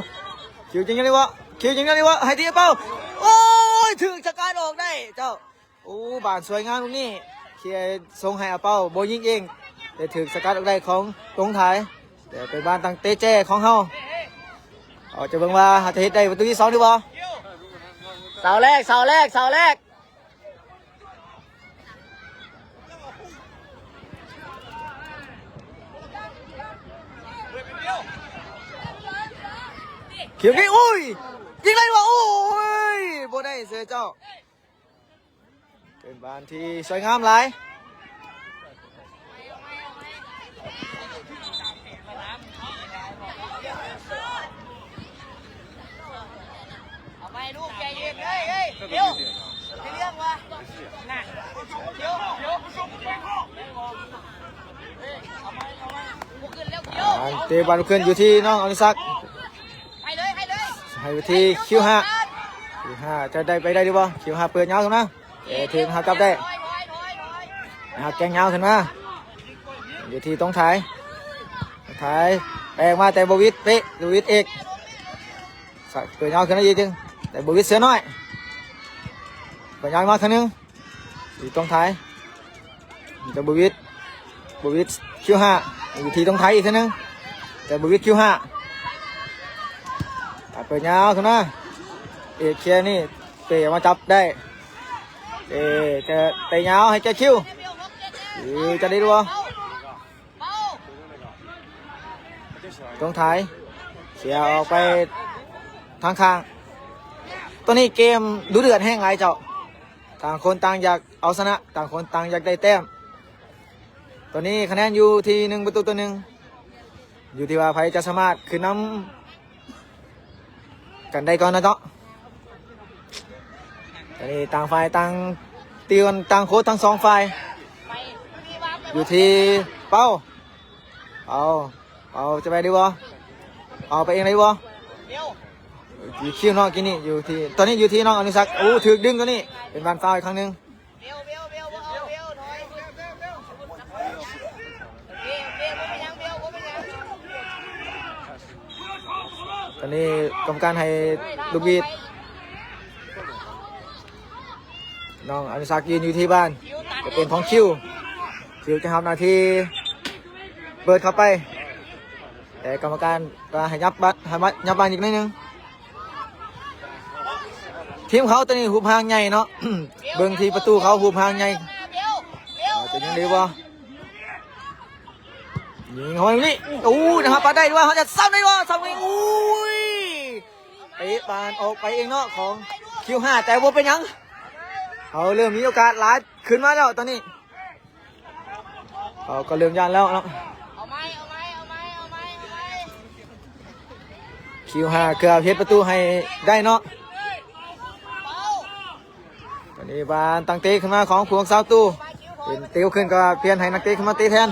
ຄິວຍິງເລີຍບໍ່? ຄິວຍິງເລີຍບໍ່? ໃຫ້ທີ່ເປົາ ໂອ້ຍ ຖືກສະກັດອອກໄດ້ເຈົ້າ. ໂອ້ ບານສວຍງາມລູກນີ້ ເຄຍສົ່ງໃຫ້ອາເປົາ ບໍ່ຍິງເອງ ແຕ່ຖືກສະກັດອອກໄດ້ຂອງຕົງໄທ ແຕ່ເປັນບານຕັ້ງເຕະແຈຂອງເຮົາ. ເຮົາຈະເບິ່ງວ່າເຮົາຈະເຮັດໄດ້ປະຕູທີສອງຫຼືບໍ່? ເສົາແລກ ເສົາແລກ ເສົາແລກ ຄິວນີ້ ໂອ້ຍ ຍິງໄດ້ບໍ່? ໂອ້ຍ ບໍ່ໄດ້ເສຍເຈົ້າ. ເປັນບານທີ່ສວຍງາມຫຼາຍ. ເອົາໄປລູກ ໃຈເຢັນເລີຍ ເຮີ້ຍ ເຮັດເລື່ອງວ່າ ນັ້ນ ດຽວ ດຽວ ບໍ່ຂຶ້ນແລ້ວ ດຽວ ເຕະບານຂຶ້ນຢູ່ທີ່ນ້ອງອະນຸສັກ ໃຫ້ເລີຍ ໃຫ້ເລີຍ ໃຫ້ໄປທີ່ຄິວຫ້າ ຄິວຫ້າຈະໄດ້ໄປໄດ້ຫຼືບໍ່? ຄິວຫ້າເປີດຍາວຂຶ້ນມາ ເອີ ຖືກຫາກັບໄດ້ ຫາແກງຍາວຂຶ້ນມາ ຢູ່ທີ່ຕົງໄທ ຕົງໄທ ແປກມາແຕ່ບໍ່ວິດ ເຕະ ບໍ່ວິດເອກ ເປີດຍາວຂຶ້ນມາອີກ ແຕ່ບໍ່ວິດເສືອນ້ອຍ ເປີດຍາວມາຄັ້ງໜຶ່ງ ຢູ່ຕົງໄທ ຈະບໍ່ວິດ ບໍ່ວິດ ຄິວຫ້າ ຢູ່ທີ່ຕົງໄທອີກເທື່ອໜຶ່ງ ແຕ່ບໍ່ວິດ ຄິວຫ້າ ເປີດຍາວຂຶ້ນມາ ເອກເຄຍນີ້ ເປອອກມາຈັບໄດ້ ເອ ຈະເຕະຍາວໃຫ້ແກ່ຄິວ ຫຼືຈະໄດ້ບໍ່? ຕົງໄທ ເສຍອອກໄປທາງຂ້າງ ຕອນນີ້ເກມດຸເດືອດແຮງຫຼາຍເຈົ້າ ຕ່າງຄົນຕ່າງຢາກເອົາຊະນະ ຕ່າງຄົນຕ່າງຢາກໄດ້ແຕ້ມ ຕອນນີ້ຄະແນນຢູ່ທີ່ໜຶ່ງປະຕູຕໍ່ໜຶ່ງ ຢູ່ທີ່ວ່າໃຜຈະສາມາດຂຶ້ນນຳ ກັນໄດ້ກ່ອນນະເນາະ ອັນນີ້ຕ່າງຝ່າຍຕ່າງຕິວກັນ ຕ່າງໂຄດທັງສອງຝ່າຍ ຢູ່ທີ່ເປົາ ເປົາ ເປົາຈະໄປໄດ້ບໍ່? ເປົາໄປເອງໄດ້ບໍ່? ຢູ່ທີ່ເນາະ ກີ້ນີ້ຢູ່ທີ່ ຕອນນີ້ຢູ່ທີ່ນ້ອງອະນຸສັກ ໂອ້ ຖືກດຶງ ຕອນນີ້ເປັນບານຟາວອີກຄັ້ງໜຶ່ງ. ຕອນນີ້ກຳມະການໃຫ້ລູກຫວີດ ນ້ອງອະນຸສັກຢືນຢູ່ທີ່ບານ ຈະເປັນຂອງຄິວ ຄິວຈະຮັບໜ້າທີ່ເປີດເຂົ້າໄປ ແຕ່ກຳມະການກໍໃຫ້ຫຍັບບານ ໃຫ້ມາຫຍັບບານອີກໜ້ອຍໜຶ່ງ. ທີມເຂົາຕອນນີ້ຮູບຮ່າງໃຫຍ່ເນາະ ເບິ່ງທີ່ປະຕູເຂົາຮູບຮ່າງໃຫຍ່ ເປັນຫຍັງດີບໍ່? ຍິງເຂົ້າມານີ້ ໂອ້ ນະຄັບ ປາດໄດ້ດ້ວຍ ເຮົາຈະຊ້ຳໄດ້ບໍ່? ຊ້ຳໄດ້ ໂອ້ຍ ເຕະບານອອກໄປເອງເນາະ ຂອງຄິວຫ້າ ແຕ່ບໍ່ເປັນຫຍັງ ເຮົາເລີ່ມມີໂອກາດຫຼາຍຂຶ້ນມາແລ້ວຕອນນີ້. ເຂົາກໍເລີ່ມຢ້ານແລ້ວເນາະ ເອົາໃໝ່ ເອົາໃໝ່ ເອົາໃໝ່ ເອົາໃໝ່ ເອົາໃໝ່ ຄິວຫ້າເກືອບເຮັດປະຕູໃຫ້ໄດ້ເນາະ ຕອນນີ້ບານຕັ້ງເຕະຂຶ້ນມາຂອງພວກຊາວຕູ ເປັນເຕະຂຶ້ນກໍປ່ຽນໃຫ້ນັກເຕະຂຶ້ນມາເຕະແທນ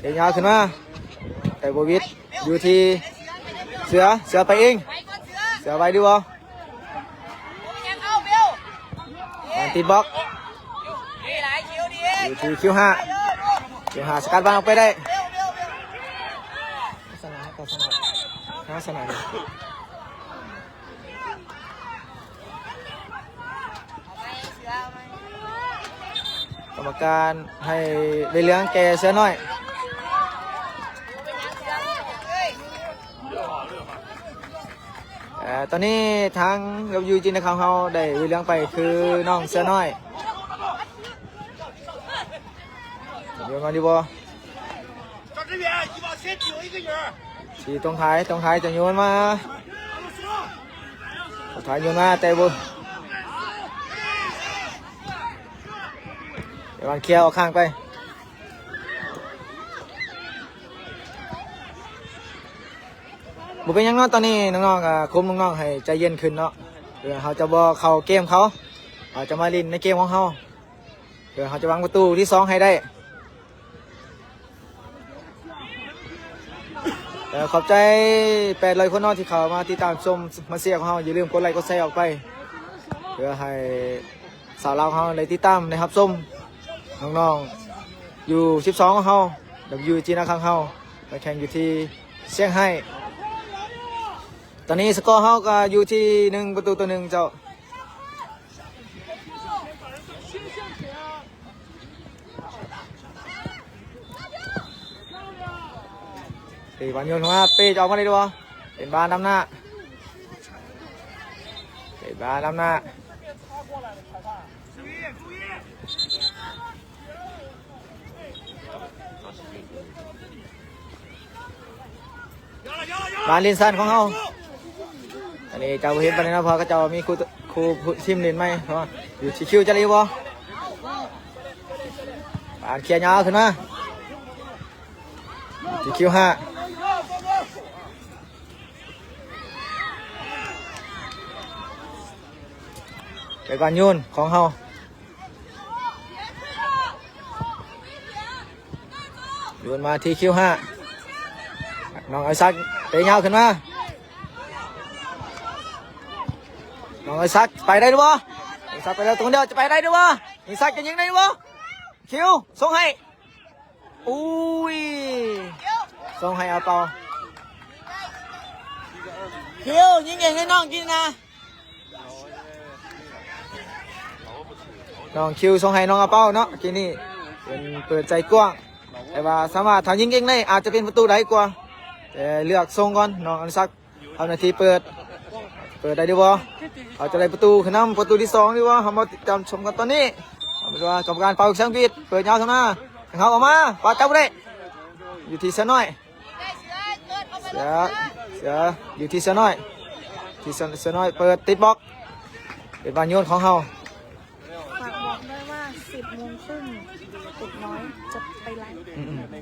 ເຕະຍາວຂຶ້ນມາ ແຕ່ບໍ່ຫວິດ ຢູ່ທີ່ເສືອ ເສືອໄປເອງ ເສືອໄວຫຼືບໍ່? ບານຕິດບລັອກ ຢູ່ທີ່ຄິວຫ້າ ຄິວຫ້າສະກັດບານອອກໄປໄດ້ ລັກສະນະ ລັກສະນະ ລັກສະນະ ກຳມະການໃຫ້ໃບເຫຼືອງແກ່ເສືອນ້ອຍ. ເອີ ຕອນນີ້ທາງ WG ໃນຂ່າວເຮົາໄດ້ໃບເຫຼືອງໄປ ຄືນ້ອງເສືອນ້ອຍ ໂຍນມາດີບໍ່? ທີ່ຕົງໄທ ຕົງໄທຈະໂຍນມາ ຕົງໄທໂຍນມາ ແຕ່ບໍ່ ແຕ່ວ່າເຄຍອອກຂ້າງໄປ. ບໍ່ເປັນຫຍັງເນາະ ຕອນນີ້ນ້ອງໆ ກໍຄຸມນ້ອງໆ ໃຫ້ໃຈເຢັນຂຶ້ນເນາະ ເພື່ອເຮົາຈະບໍ່ເຂົ້າເກມເຂົາ ເຮົາຈະມາຫຼິ້ນໃນເກມຂອງເຮົາ ເພື່ອເຮົາຈະຫວັງປະຕູທີສອງໃຫ້ໄດ້. ເອີ ຂອບໃຈແປດຮ້ອຍຄົນເນາະ ທີ່ເຂົ້າມາຕິດຕາມຊົມ ມາເຊຍຂອງເຮົາ. ຢ່າລືມກົດໄລກົດແຊອອກໄປ ເພື່ອໃຫ້ຊາວລາວເຮົາໄດ້ຕິດຕາມ ໄດ້ຮັບຊົມນ້ອງໆຢູ່ສິບສອງຂອງເຮົາ ຢູ່ຈີນນາຄັງເຮົາ ໄປແຂ່ງຢູ່ທີ່ຊຽງໄຮ້. ຕອນນີ້ສະກໍເຮົາກໍຢູ່ທີ່ໜຶ່ງປະຕູຕໍ່ໜຶ່ງເຈົ້າ. ເຕະບານໂຍນເຂົ້າມາ ເປ້ຈະອອກມາໄດ້ຫຼືບໍ່? ເປັນບານນຳໜ້າ ເປັນບານນຳໜ້າ. ບານຫຼິ້ນສັ້ນຂອງເຮົາ ອັນນີ້ຈະບໍ່ເຫັນປານໃດເນາະ ເພາະເຂົາເຈົ້າມີຄູ່ ຄູ່ທີມຫຼິ້ນໃໝ່ເນາະ. ຢູ່ທີ່ຄິວຈະໄດ້ຢູ່ບໍ່? ບານເຄຍຍາວຂຶ້ນມາ ທີ່ຄິວຫ້າ ເປັນບານໂຍນຂອງເຮົາ. ໂຍນມາທີ່ຄິວຫ້າ ນ້ອງອາລິສັກເຕະຍາວຂຶ້ນມາ ນ້ອງອາລິສັກໄປໄດ້ຫຼືບໍ່? ອາລິສັກໄປແລ້ວຕົງດຽວ ຈະໄປໄດ້ຫຼືບໍ່? ອາລິສັກຈະຍິງໄດ້ຫຼືບໍ່? ຄິວສົ່ງໃຫ້ ອຸ້ຍ ສົ່ງໃຫ້ອາເປົາ ຄິວຍິງເອງໃຫ້ນ້ອງກິນນະ. ນ້ອງຄິວສົ່ງໃຫ້ນ້ອງອາເປົາເນາະ ກີ້ນີ້ເປັນເປີດໃຈກວ້າງ ແຕ່ວ່າສາມາດຖ້າຍິງເກັ່ງໄດ້ອາດຈະເປັນປະຕູໄດ້ກວ່າ ແຕ່ເລືອກສົ່ງກ່ອນ. ນ້ອງອະນຸສັກທຳໜ້າທີ່ເປີດ ເປີດໄດ້ຫຼືບໍ່? ເຂົາຈະໄດ້ປະຕູຂຶ້ນນຳປະຕູທີສອງຫຼືບໍ່? ເຮົາມາຕິດຕາມຊົມກັນຕອນນີ້. ເອົາເປັນວ່າກຳມະການເປົ່າແຊງບີດ ເປີດຍາວເຂົ້າມາ ເຂົາເອົາມາ ປາຈັບບໍ່ໄດ້ ຢູ່ທີ່ເສືອນ້ອຍ. ເສືອ ເສືອ ຢູ່ທີ່ເສືອນ້ອຍ ທີ່ເສືອ ເສືອນ້ອຍເປີດຕິດບລັອກ ເປັນບານໂຍນຂອງເຮົາ. ຝາກບອກດ້ວຍວ່າສິບໂມງຄຶ່ງ ເດັກນ້ອຍຈະໄປໄລ. ອືມ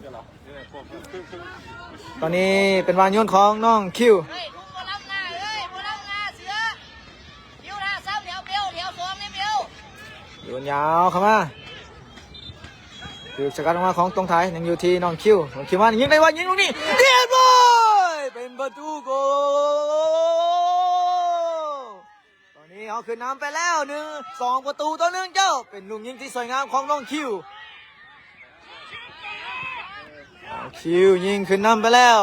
ໆ ຕອນນີ້ເປັນບານໂຍນຂອງນ້ອງຄິວ. ໂຍນຍາວເຂົ້າມາ ຖືກສະກັດອອກມາຂອງຕົງໄທ ຍັງຢູ່ທີ່ນ້ອງຄິວ. ນ້ອງຄິວມາ ຍິງໄດ້ວ່າ ຍິງລູກນີ້ ຮຽບຮ້ອຍ ເປັນປະຕູໂກ. ຕອນນີ້ເຮົາຂຶ້ນນຳໄປແລ້ວ ໜຶ່ງ ສອງປະຕູຕໍ່ໜຶ່ງເຈົ້າ. ເປັນລູກຍິງທີ່ສວຍງາມຂອງນ້ອງຄິວ. ນ້ອງຄິວຍິງຂຶ້ນນຳໄປແລ້ວ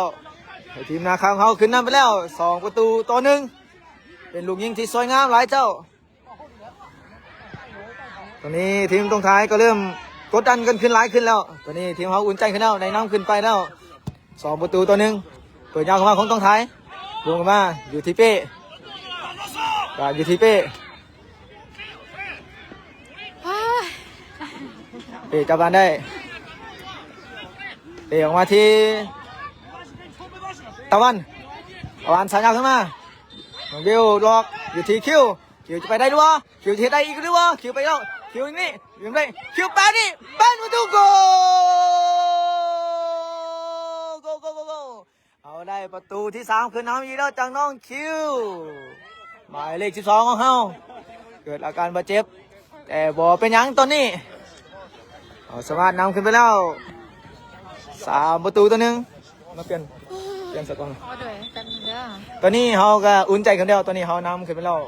ໃຫ້ທີມນາຄາຂອງເຮົາຂຶ້ນນຳໄປແລ້ວ ສອງປະຕູຕໍ່ໜຶ່ງ. ເປັນລູກຍິງທີ່ສວຍງາມຫຼາຍເຈົ້າ. ຕອນນີ້ທີມຕົງໄທກໍເລີ່ມກົດດັນກັນຂຶ້ນຫຼາຍຂຶ້ນແລ້ວ. ຕອນນີ້ທີມເຮົາອຸ່ນໃຈຂຶ້ນແລ້ວ ໄດ້ນຳຂຶ້ນໄປແລ້ວ ສອງປະຕູຕໍ່ໜຶ່ງ. ເປີດຍາວເຂົ້າມາຂອງຕົງໄທ ວງເຂົ້າມາຢູ່ທີ່ເປ້ ກໍຢູ່ທີ່ເປ້ ເປ້ຈັບບານໄດ້ ເປ້ອອກມາທີ່ຕາວັນ ຕາວັນສາຍຍາວຂຶ້ນມາ ນ້ອງບິວຫຼອກ ຢູ່ທີ່ຄິວ. ຄິວຈະໄປໄດ້ຫຼືບໍ່? ຄິວຈະເຮັດໄດ້ອີກຫຼືບໍ່? ຄິວໄປແລ້ວ ຄິວນີ້ ຍັງໄດ້ ຄິວປານີ້ ເປັນປະຕູໂກ ໂກ ໂກ ໂກ ໂກ. ເຮົາໄດ້ປະຕູທີສາມຂຶ້ນນຳອີກແລ້ວຈາກນ້ອງຄິວ ໝາຍເລກສິບສອງຂອງເຮົາ ເກີດອາການບາດເຈັບ ແຕ່ບໍ່ເປັນຫຍັງ. ຕອນນີ້ເຮົາສາມາດນຳຂຶ້ນໄປແລ້ວ ສາມປະຕູຕໍ່ໜຶ່ງ. ມາປ່ຽນ ປ່ຽນສະກ່ອນ ອໍ ໂດຍ ແປັບໜຶ່ງເດີ. ຕອນນີ້ເຮົາກໍອຸ່ນໃຈຂຶ້ນແລ້ວ ຕອນນີ້ເຮົານຳຂຶ້ນໄປແລ້ວ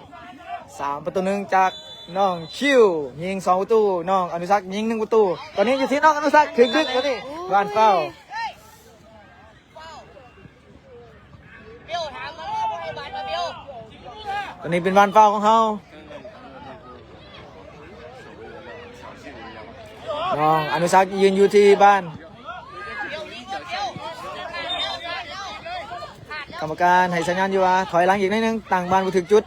ສາມປະຕູໜຶ່ງ ຈາກນ້ອງຄິວຍິງສອງປະຕູ ນ້ອງອະນຸສັກຍິງໜຶ່ງປະຕູ. ຕອນນີ້ຢູ່ທີ່ນ້ອງອະນຸສັກຖືກດຶງ ຕອນນີ້ ໂອ້ຍ ຫວ່ານຟາວ ຕອນນີ້ເປັນຫວ່ານຟາວຂອງເຮົາ. ນ້ອງອະນຸສັກຢືນຢູ່ທີ່ບານ ກຳມະການໃຫ້ສັນຍານຢູ່ວ່າຖອຍຫຼັງອີກໜ້ອຍໜຶ່ງ ຕັ້ງບານບໍ່ຖືກຈຸດ.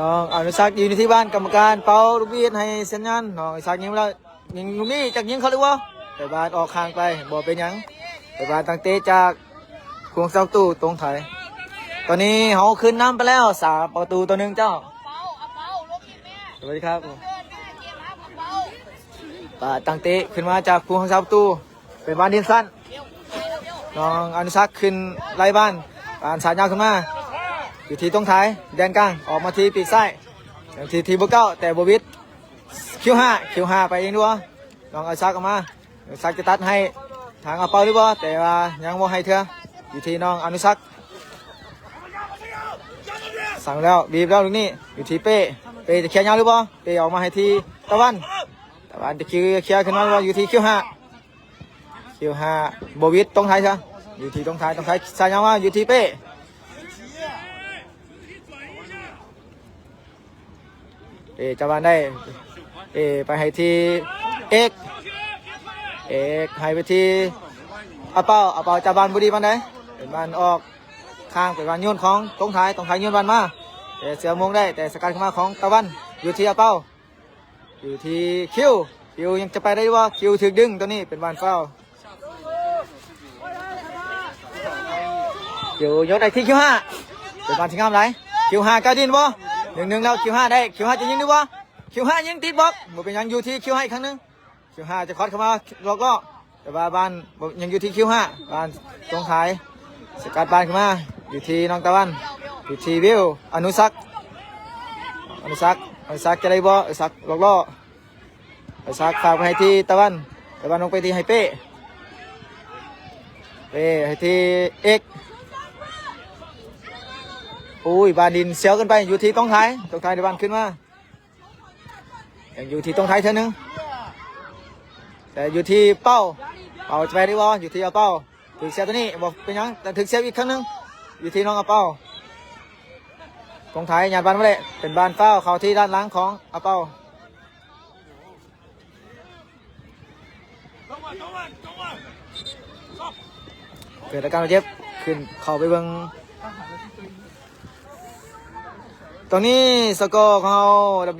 ນ້ອງອະນຸສັກຢືນຢູ່ທີ່ບານ ກຳມະການເປົ່າລູກຫວີດໃຫ້ສັນຍານ. ນ້ອງອະນຸສັກຍິງແລ້ວ ຍິງລູກນີ້ ຈັກຍິງເຂົ້າຫຼືບໍ່? ໄປບານອອກຫ່າງໄປ ບໍ່ເປັນຫຍັງ. ໄປບານຕັ້ງເຕະຈາກຜູ້ຮັກສາປະຕູຕົງໄທ. ຕອນນີ້ເຮົາຂຶ້ນນຳໄປແລ້ວ ສາມປະຕູຕໍ່ໜຶ່ງເຈົ້າ. ສະຫວັດດີຄັບ. ປາຕັ້ງເຕະຂຶ້ນມາຈາກຜູ້ຮັກສາປະຕູ ເປັນບານດິນສັ້ນ ນ້ອງອະນຸສັກຂຶ້ນໄລ່ບານ ບານສາດຍາວຂຶ້ນມາ ຢູ່ທີ່ຕົງໄທ ແດນກາງ ອອກມາທີ່ປີກຊ້າຍ. ທີ່ ທີ່ເບີເກົ້າ ແຕ່ບໍ່ຫວິດ ຄິວຫ້າ ຄິວຫ້າໄປເອງດູ ນ້ອງອາສັກອອກມາ ອາສັກຈະຕັດໃຫ້ທາງອາເປົາຫຼືບໍ່ ແຕ່ວ່າຍັງບໍ່ໃຫ້ເທື່ອ ຢູ່ທີ່ນ້ອງອະນຸສັກ ສັ່ງແລ້ວ ບີບແລ້ວລູກນີ້ ຢູ່ທີ່ເປ້ ເປ້ຈະເຄຍຍາວຫຼືບໍ່ ເປ້ອອກມາໃຫ້ທີ່ຕາວັນ ຕາວັນຈະເຄຍ ເຄຍຂຶ້ນມາຫຼືບໍ່ ຢູ່ທີ່ຄິວຫ້າ ຄິວຫ້າ ບໍ່ຫວິດ ຕົງໄທຊະ ຢູ່ທີ່ຕົງໄທ ຕົງໄທສາຍຍາວມາ ຢູ່ທີ່ເປ້ ເອ ຈັບບານໄດ້ ເອ ໄປໃຫ້ທີ່ເອກ ເອກໃຫ້ໄປທີ່ອາເປົາ ອາເປົາຈັບບານບໍ່ດີປານໃດ ເປັນບານອອກຂ້າງ ເປັນບານໂຍນຂອງຕົງໄທ ຕົງໄທໂຍນບານມາ ແຕ່ເສືອໂມງໄດ້ ແຕ່ສະກັດເຂົ້າມາຂອງຕາວັນ ຢູ່ທີ່ອາເປົາ ຢູ່ທີ່ຄິວ ຄິວຍັງຈະໄປໄດ້ບໍ່ ຄິວຖືກດຶງ ໂຕນີ້ເປັນບານຟາວ ຢູ່ ຍົກໄດ້ທີ່ຄິວຫ້າ ເປັນບານທີ່ງາມຫຼາຍ ຄິວຫ້າກ້າດິນບໍ່ ໜຶ່ງໜຶ່ງແລ້ວ ຄິວຫ້າໄດ້ ຄິວຫ້າຈະຍິງຫຼືບໍ່ ຄິວຫ້າຍິງຕິດບລັອກ ບໍ່ເປັນຫຍັງ ຢູ່ທີ່ຄິວຫ້າອີກຄັ້ງໜຶ່ງ ຄິວຫ້າຈະຄອດເຂົ້າມາລັອກລໍ້ ແຕ່ວ່າບານຍັງຢູ່ທີ່ຄິວຫ້າ ບານຕົງທ້າຍ ສະກັດບານຂຶ້ນມາ ຢູ່ທີ່ນ້ອງຕາວັນ ຢູ່ທີ່ວິວ ອະນຸສັກ ອະນຸສັກ ອະນຸສັກຈະໄດ້ບໍ່ ອະນຸສັກລັອກລໍ້ ອະນຸສັກຝາກໄປໃຫ້ທີ່ຕາວັນ ຕາວັນລົງໄປທີ່ໃຫ້ເປ້ ເປ້ໃຫ້ທີ່ເອກ ໂອ້ຍ ບານດິນສຽວເກີນໄປ ຢູ່ທີ່ຕົງທ້າຍ ຕົງທ້າຍໄດ້ບານຂຶ້ນມາ ຍັງຢູ່ທີ່ຕົງໄທເທື່ອໜຶ່ງ ແຕ່ຢູ່ທີ່ເປົາ ເປົາຈະໄປໄດ້ບໍ່ ຢູ່ທີ່ອາເປົາ ຖືກສຽບໂຕນີ້ ບໍ່ເປັນຫຍັງ ແຕ່ຖືກສຽບອີກຄັ້ງໜຶ່ງ ຢູ່ທີ່ນ້ອງອາເປົາ ຕົງໄທຫຍາດບານມາໄດ້ ເປັນບານຟາວເຂົ້າທີ່ດ້ານຫຼັງຂອງອາເປົາ ເກີດອາການບາດເຈັບ ຂຶ້ນເຂົ້າໄປເບິ່ງ ຕອນນີ້ສະກໍຂອງເຮົາ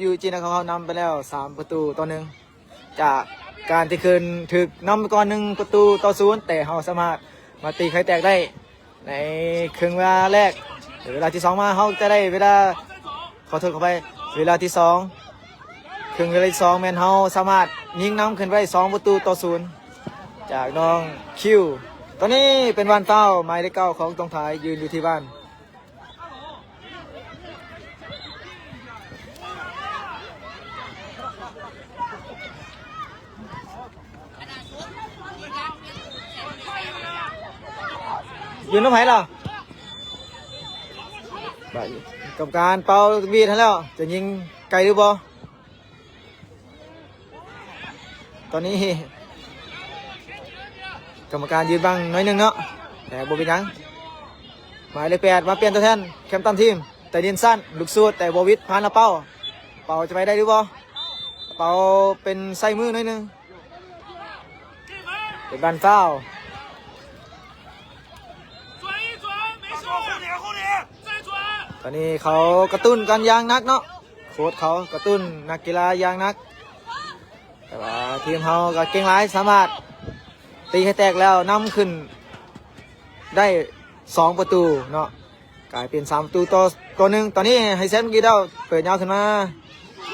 WG ນະຄອນ ເຮົານຳໄປແລ້ວສາມປະຕູຕໍ່ໜຶ່ງ ຈາກການທີ່ຂຶ້ນຖືກນຳໄປກ່ອນໜຶ່ງປະຕູຕໍ່ສູນ ແຕ່ເຮົາສາມາດມາຕີໄຂ່ແຕກໄດ້ ໃນເຄິ່ງເວລາແລກ ເວລາທີສອງມາ ເຮົາຈະໄດ້ເວລາ ຂໍໂທດ ຂໍອະໄພ ເວລາທີສອງ ເຄິ່ງເວລາທີສອງແມ່ນເຮົາສາມາດຍິງນຳຂຶ້ນໄປສອງປະຕູຕໍ່ສູນ ຈາກນ້ອງຄິວ ຕອນນີ້ເປັນບານຟາວ ໝາຍເລກເກົ້າຂອງຕົງໄທ ຢືນຢູ່ທີ່ບານ ຢູ່ນຳໃຜລະ? ກຳມະການເປົ່າຫວີດໃຫ້ແລ້ວ ຈະຍິງໄກຫຼືບໍ່? ຕອນນີ້ກຳມະການຢືນບັງໜ້ອຍໜຶ່ງເນາະ ແຕ່ບໍ່ເປັນຫຍັງ. ໝາຍເລກແປດມາປ່ຽນຕົວແທນ ແຄມຕັນທີມ ແຕ່ດິນສັ້ນ ລູກຊູດ ແຕ່ບໍ່ຫວິດ ຜ່ານອາເປົາ. ເປົາຈະໄປໄດ້ຫຼືບໍ່? ເປົາເປັນໃສ່ມືໜ້ອຍໜຶ່ງ. ເປັນບານຟາວ. ຕອນນີ້ເຂົາກະຕຸ້ນກັນຢ່າງໜັກເນາະ ໂຄດເຂົາກະຕຸ້ນນັກກິລາຢ່າງໜັກ ແຕ່ວ່າທີມເຮົາກໍເກັ່ງຫຼາຍ ສາມາດຕີໃຫ້ແຕກແລ້ວນຳຂຶ້ນໄດ້ສອງປະຕູເນາະ. ກາຍເປັນສາມປະຕູຕໍ່ ຕໍ່ໜຶ່ງ. ຕອນນີ້ໃຫ້ແຊມກີດາວເປີດຍາວຂຶ້ນມາ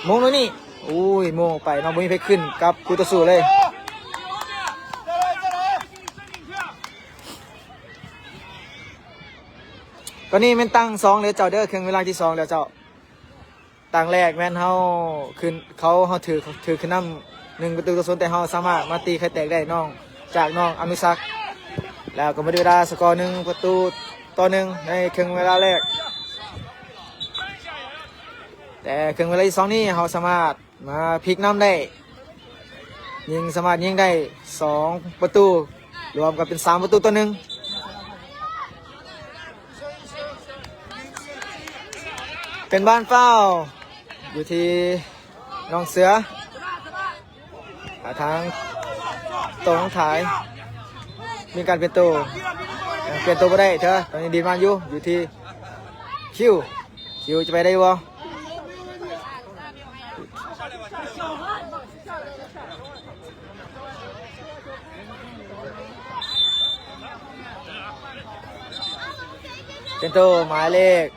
ໂມງໂດຍນີ້ ໂອ້ຍ ໂມງອອກໄປເນາະ ບໍ່ມີໃຜຂຶ້ນກັບຄູ່ຕໍ່ສູ້ເລີຍ. ຕອນນີ້ແມ່ນຕັ້ງສອງເດີເຈົ້າເດີ ເຄິ່ງເວລາທີສອງແລ້ວເຈົ້າ. ຕັ້ງແລກແມ່ນເຮົາຂຶ້ນ ເຂົາ ເຮົາຖືກ ຖືກຂຶ້ນນຳໜຶ່ງປະຕູຕໍ່ສູນ ແຕ່ເຮົາສາມາດມາຕີໄຂ່ແຕກໄດ້ນ້ອງ ຈາກນ້ອງອະນຸສັກ ແລ້ວກໍໝົດເວລາສະກໍໜຶ່ງປະຕູຕໍ່ໜຶ່ງໃນເຄິ່ງເວລາແລກ. ແຕ່ເຄິ່ງເວລາທີສອງນີ້ເຮົາສາມາດມາພິກນຳໄດ້ ຍິງ ສາມາດຍິງໄດ້ສອງປະຕູ ລວມກັນເປັນສາມປະຕູຕໍ່ໜຶ່ງ. ເປັນບານຟາວ ຢູ່ທີ່ນ້ອງເສືອ ຫາທາງຕົງຖ່າຍ ມີການປ່ຽນໂຕ ຍັງປ່ຽນໂຕບໍ່ໄດ້ເທື່ອ. ຕອນນີ້ດີດມາຢູ່ ຢູ່ທີ່ຄິວ ຄິວຈະໄປໄດ້ບໍ່? ເປັນໂຕໝາຍເລກ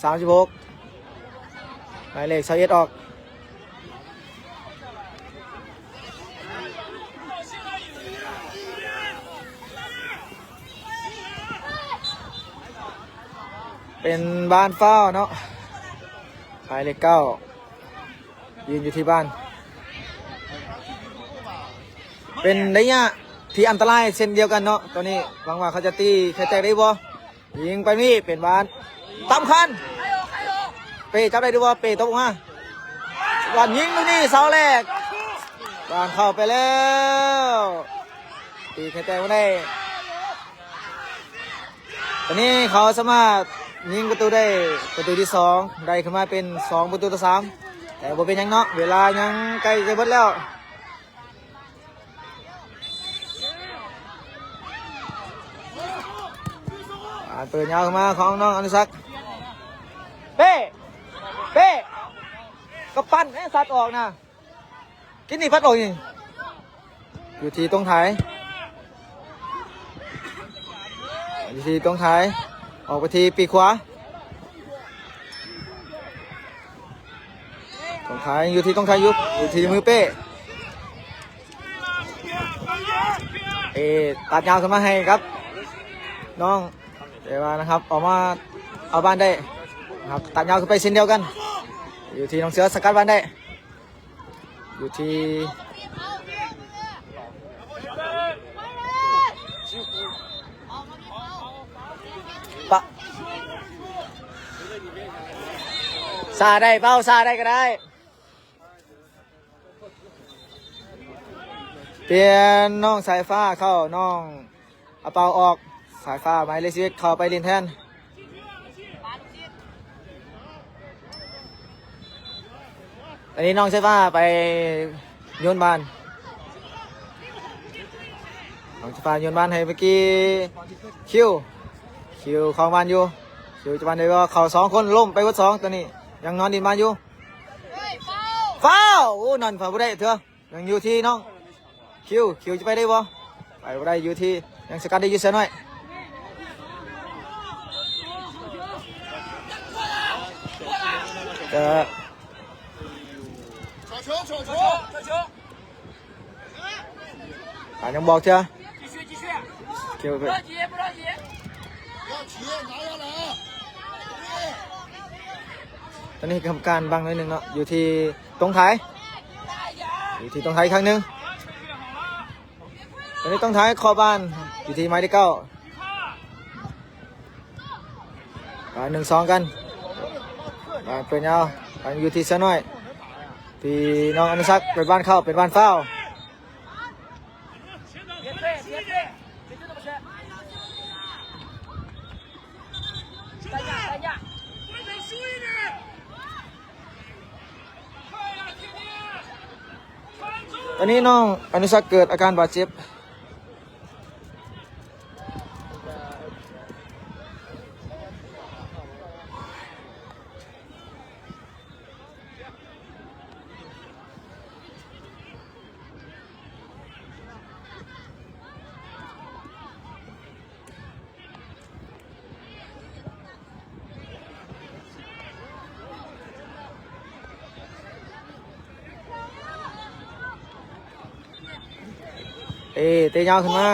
ສາມສິບຫົກ ໝາຍເລກຊາວເອັດອອກ. ເປັນບານຟາວເນາະ. ໝາຍເລກເກົ້າ ຢືນຢູ່ທີ່ບ້ານ ເປັນໄລຍະທີ່ອັນຕະລາຍເຊັ່ນດຽວກັນເນາະ. ຕອນນີ້ຫວັງວ່າເຂົາຈະຕີໄຂ່ແຕກໄດ້ບໍ່? ຍິງໄປນີ້ເປັນບານສຳຄັນ ເປ້ຈັບໄດ້ຫຼືບໍ່? ເປ້ຕົບອອກມາ ບານຍິງລູກນີ້ເສົາແລກ ບານເຂົ້າໄປແລ້ວ ຕີໄຂ່ແຕກບໍ່ໄດ້. ຕອນນີ້ເຂົາສາມາດຍິງປະຕູໄດ້ ປະຕູທີສອງ ໄດ້ຂຶ້ນມາເປັນສອງປະຕູຕໍ່ສາມ ແຕ່ບໍ່ເປັນຫຍັງເນາະ ເວລາຍັງໃກ້ຈະເບິດແລ້ວ. ອ່າ ເປີດຍາວຂຶ້ນມາຂອງນ້ອງອະນຸສັກ ເປ້ ເປ້ ກະປັ່ນແມ່ງສັດອອກນະ ກິນນີ້ພັດອອກນີ້ ຢູ່ທີ່ຕົງໄຖ ຢູ່ທີ່ຕົງໄຖ ອອກໄປທີ່ປີກຂວາ ຕົງໄຖ ຢູ່ທີ່ຕົງໄຖ ຢູ່ ຢູ່ທີ່ມືເປ້ ເອ ຕັດຍາວຂຶ້ນມາໃຫ້ກັບນ້ອງ ແຕ່ວ່ານະຄັບ ອອກມາເອົາບານໄດ້ນະຄັບ ຕັດຍາວຂຶ້ນໄປເຊັ່ນດຽວກັນ ຢູ່ທີ່ນ້ອງເສືອສະກັດບານໄດ້ ຢູ່ທີ່ ປະ ສາໄດ້ ເປົ່າສາໄດ້ກໍໄດ້. ປ່ຽນນ້ອງສາຍຟ້າເຂົ້າ ນ້ອງອາເປົາອອກ ສາຍຟ້າໝາຍເລກສິບເອັດເຂົ້າໄປຫຼິ້ນແທນ. ອັນນີ້ນ້ອງສາຍຟ້າໄປໂຍນບານ ນ້ອງສາຍຟ້າໂຍນບານໃຫ້ເມື່ອກີ້ຄິວ ຄິວຄອງບານຢູ່ ຄິວຈະບານໄດ້ບໍ່? ເຂົ້າສອງຄົນ ລົ້ມໄປເບິດສອງ ຕອນນີ້ຍັງນອນດິນບານຢູ່. ຟາວ! ໂອ້ ນອນ ພາບໍ່ໄດ້ເທື່ອ ຍັງຢູ່ທີ່ນ້ອງຄິວ ຄິວຈະໄປໄດ້ບໍ່? ໄປບໍ່ໄດ້ ຢູ່ທີ່ ຍັງສະກັດໄດ້ຢູ່ເສືອນ້ອຍ ກະ ອ່າ ຍັງບອກເທື່ອ ຕອນນີ້ກຳມະການບັງໜ້ອຍໜຶ່ງເນາະ ຢູ່ທີ່ຕົງໄຖ ຢູ່ທີ່ຕົງໄຖອີກຄັ້ງໜຶ່ງ ຕອນນີ້ຕົງໄຖເຄາະບານ ຢູ່ທີ່ໝາຍເລກເກົ້າ ອ່າ ໜຶ່ງສອງກັນ ອ່າ ເປີດຍາວ ອ່າ ຢູ່ທີ່ເສືອນ້ອຍ ທີ່ນ້ອງອະນຸສັກ ເປີດບານເຂົ້າ ເປັນບານຟາວ. ຕອນນີ້ນ້ອງອະນຸສັກເກີດອາການບາດເຈັບ. ເອ ເຕະຍາວຂຶ້ນມາ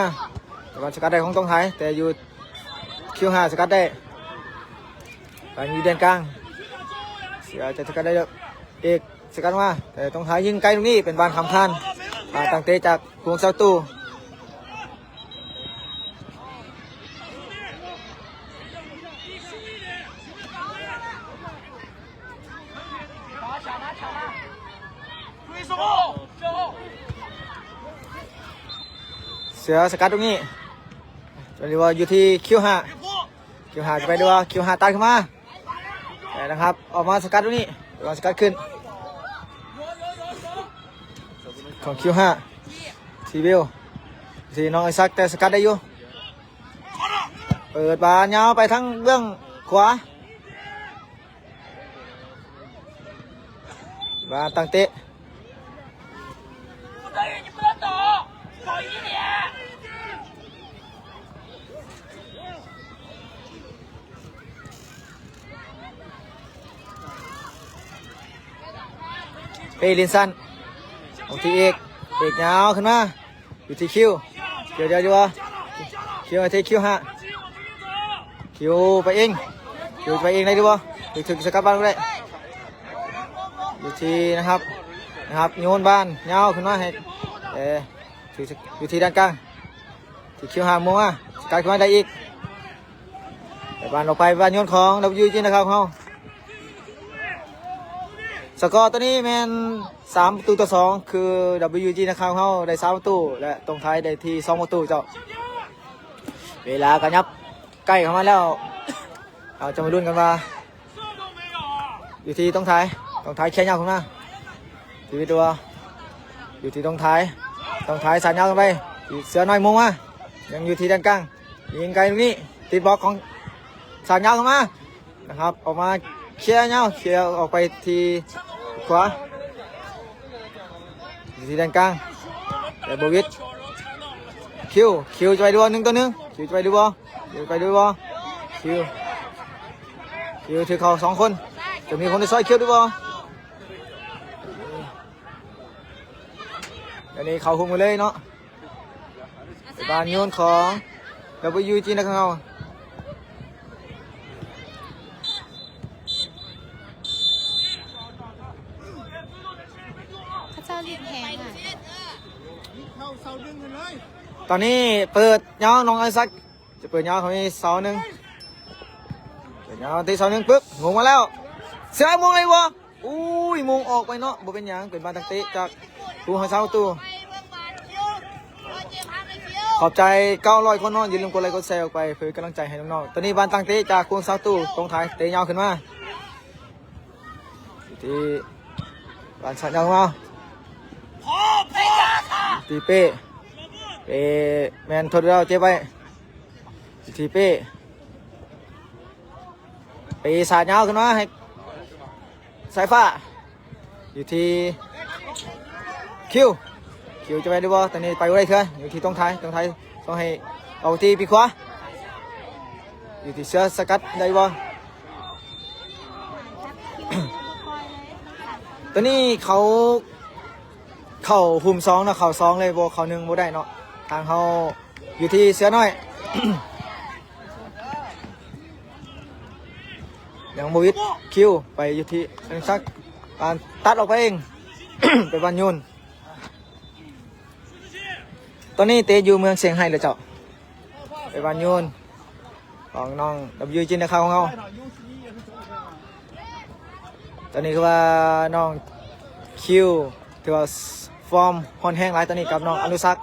ແຕ່ວ່າສະກັດໄດ້ຂອງຕົງໄທ ແຕ່ຢູ່ຄິວຫ້າສະກັດໄດ້ ບານຢູ່ແດນກາງ ເສຍຈາກສະກັດໄດ້ ເອກ ສະກັດມາ ແຕ່ຕົງໄທຍິງໄກລູກນີ້ ເປັນບານຂ້າມຄານ ອາ ຕັ້ງເຕະຈາກພວງເສົາຕູ. ເສືອສະກັດຕົງນີ້ ຈະເລີຍວ່າຢູ່ທີ່ຄິວຫ້າ ຄິວຫ້າຈະໄປດ້ວຍ ຄິວຫ້າຕັດຂຶ້ນມາ ແຕ່ນະຄັບ ອອກມາສະກັດຕົງນີ້ ລອງສະກັດຂຶ້ນ ຂອງຄິວຫ້າ ທີ່ວິວ ທີ່ນ້ອງໄອຊັກ ແຕ່ສະກັດໄດ້ຢູ່ ເປີດບານຍາວໄປທາງເບື້ອງຂວາ ບານຕັ້ງເຕະ ເປລິນສັນ ອອກທີ່ເອກ ເອກຍາວຂຶ້ນມາ ຢູ່ທີ່ຄິວ ເກີດຍາວຢູ່ບໍ່? ຄິວໃຫ້ທີ່ຄິວຫ້າ ຄິວໄປເອງ ຄິວໄປເອງໄດ້ຫຼືບໍ່? ຖືກສະກັດບານບໍ່ໄດ້ ຢູ່ທີ່ນາຮັບ ນາຮັບໂຍນບານຍາວຂຶ້ນມາໃຫ້ ເອີ ຢູ່ທີ່ດ້ານກາງ ທີ່ຄິວຫາໂມງມາ ສະກັດຂຶ້ນມາໄດ້ອີກ ແຕ່ບານອອກໄປ ບານໂຍນຂອງ WG ນາຄາຂອງເຮົາ ສະກໍຕອນນີ້ແມ່ນສາມປະຕູຕໍ່ສອງ ຄື WG ນາຄາຂອງເຮົາໄດ້ສາມປະຕູ ແລະ ຕົງໄທໄດ້ທີ່ສອງປະຕູເຈົ້າ. ເວລາກໍຫຍັບໃກ້ເຂົ້າມາແລ້ວ ເຮົາຈະມາລຸ້ນກັນວ່າ ຢູ່ທີ່ຕົງໄທ ຕົງໄທເຄຍຍາວຂຶ້ນມາ ທີ່ວິດຕົວ ຢູ່ທີ່ຕົງໄທ ຕົງໄທສາດຍາວຂຶ້ນໄປ ທີ່ເສືອນ້ອຍໂມງມາ ຍັງຢູ່ທີ່ດ້ານກາງ ຍິງໄກລູກນີ້ ຕິດບລັອກຂອງ ສາດຍາວຂຶ້ນມານາຮັບ ອອກມາເຄຍຍາວ ເຄຍອອກໄປທີ່ຂວາ ຢູ່ທີ່ດ້ານກາງ ແລະ ໂບວິດ ຄິວ ຄິວຈະໄປຫຼືບໍ່ ໜຶ່ງຕໍ່ໜຶ່ງ ຄິວຈະໄປຫຼືບໍ່ ເດີນໄປດ້ວຍບໍ່? ຄິວ ຄິວຖືເຂົ້າສອງຄົນ ຈະມີຄົນໄດ້ຊ່ອຍຄິວດ້ວຍບໍ່? ດຽວນີ້ເຂົ້າຮຸ່ມກັນເລີຍເນາະ ເປັນບານໂຍນຂອງ WG ນາຄາຂອງເຮົາ ເຂົາເຈົ້າຫຼິ້ນແຮງອະ. ຕອນນີ້ເປີດຍາວ ນ້ອງອາລິສັກ ຈະເປີດຍາວເຂົ້າໃນເສົາໜຶ່ງ ເປີດຍາວທີ່ເສົາໜຶ່ງປຶບ ໂມງມາແລ້ວ ເສືອໂມງໄດ້ບໍ່? ອຸ້ຍ ໂມງອອກໄປເນາະ ບໍ່ເປັນຫຍັງ ເປັນບານຕັ້ງເຕະຈາກຜູ້ຮັກສາປະຕູ. ຂອບໃຈເກົ້າຮ້ອຍຄົນເນາະ ຢ່າລືມກົດໄລກົດແຊອອກໄປເພື່ອເປັນກຳລັງໃຈໃຫ້ນ້ອງໆ. ຕອນນີ້ບານຕັ້ງເຕະຈາກຜູ້ຮັກສາປະຕູ ຕົງໄທເຕະຍາວຂຶ້ນມາ ທີ່ບານສາດຍາວມາ ທີ່ເປ້ ເປ້ແມ່ນທົດແລ້ວເຈັບໄວ້ ທີ່ເປ້ ເປ້ສາດຍາວຂຶ້ນມາໃຫ້ສາຍຟ້າ ຢູ່ທີ່ຄິວ ຄິວຈະໄປໄດ້ບໍ່? ຕອນນີ້ໄປບໍ່ໄດ້ເທື່ອ ຢູ່ທີ່ຕົງໄທ ຕົງໄທ ຕ້ອງໃຫ້ອອກທີ່ປີກຂວາ ຢູ່ທີ່ເສືອສະກັດໄດ້ບໍ່? ຕອນນີ້ເຂົາ ເຂົ້າຮຸ່ມສອງເນາະ ເຂົ້າສອງເລີຍ ບໍ່ເຂົ້າໜຶ່ງບໍ່ໄດ້ເນາະ ທາງເຮົາຢູ່ທີ່ເສືອນ້ອຍ ຍັງບໍ່ວິດ ຄິວໄປຢູ່ທີ່ອາລິສັກ ປານຕັດອອກໄປເອງ ໄປບານໂຍນ. ຕອນນີ້ເຕະຢູ່ເມືອງຊຽງໄຮ້ແລ້ວເຈົ້າ ໄປບານໂຍນຂອງນ້ອງ WG ນາຄາຂອງເຮົາ. ຕອນນີ້ຄືວ່ານ້ອງຄິວ ຖືວ່າຟອມຮ້ອນແຮງຫຼາຍຕອນນີ້ກັບນ້ອງອະນຸສັກ.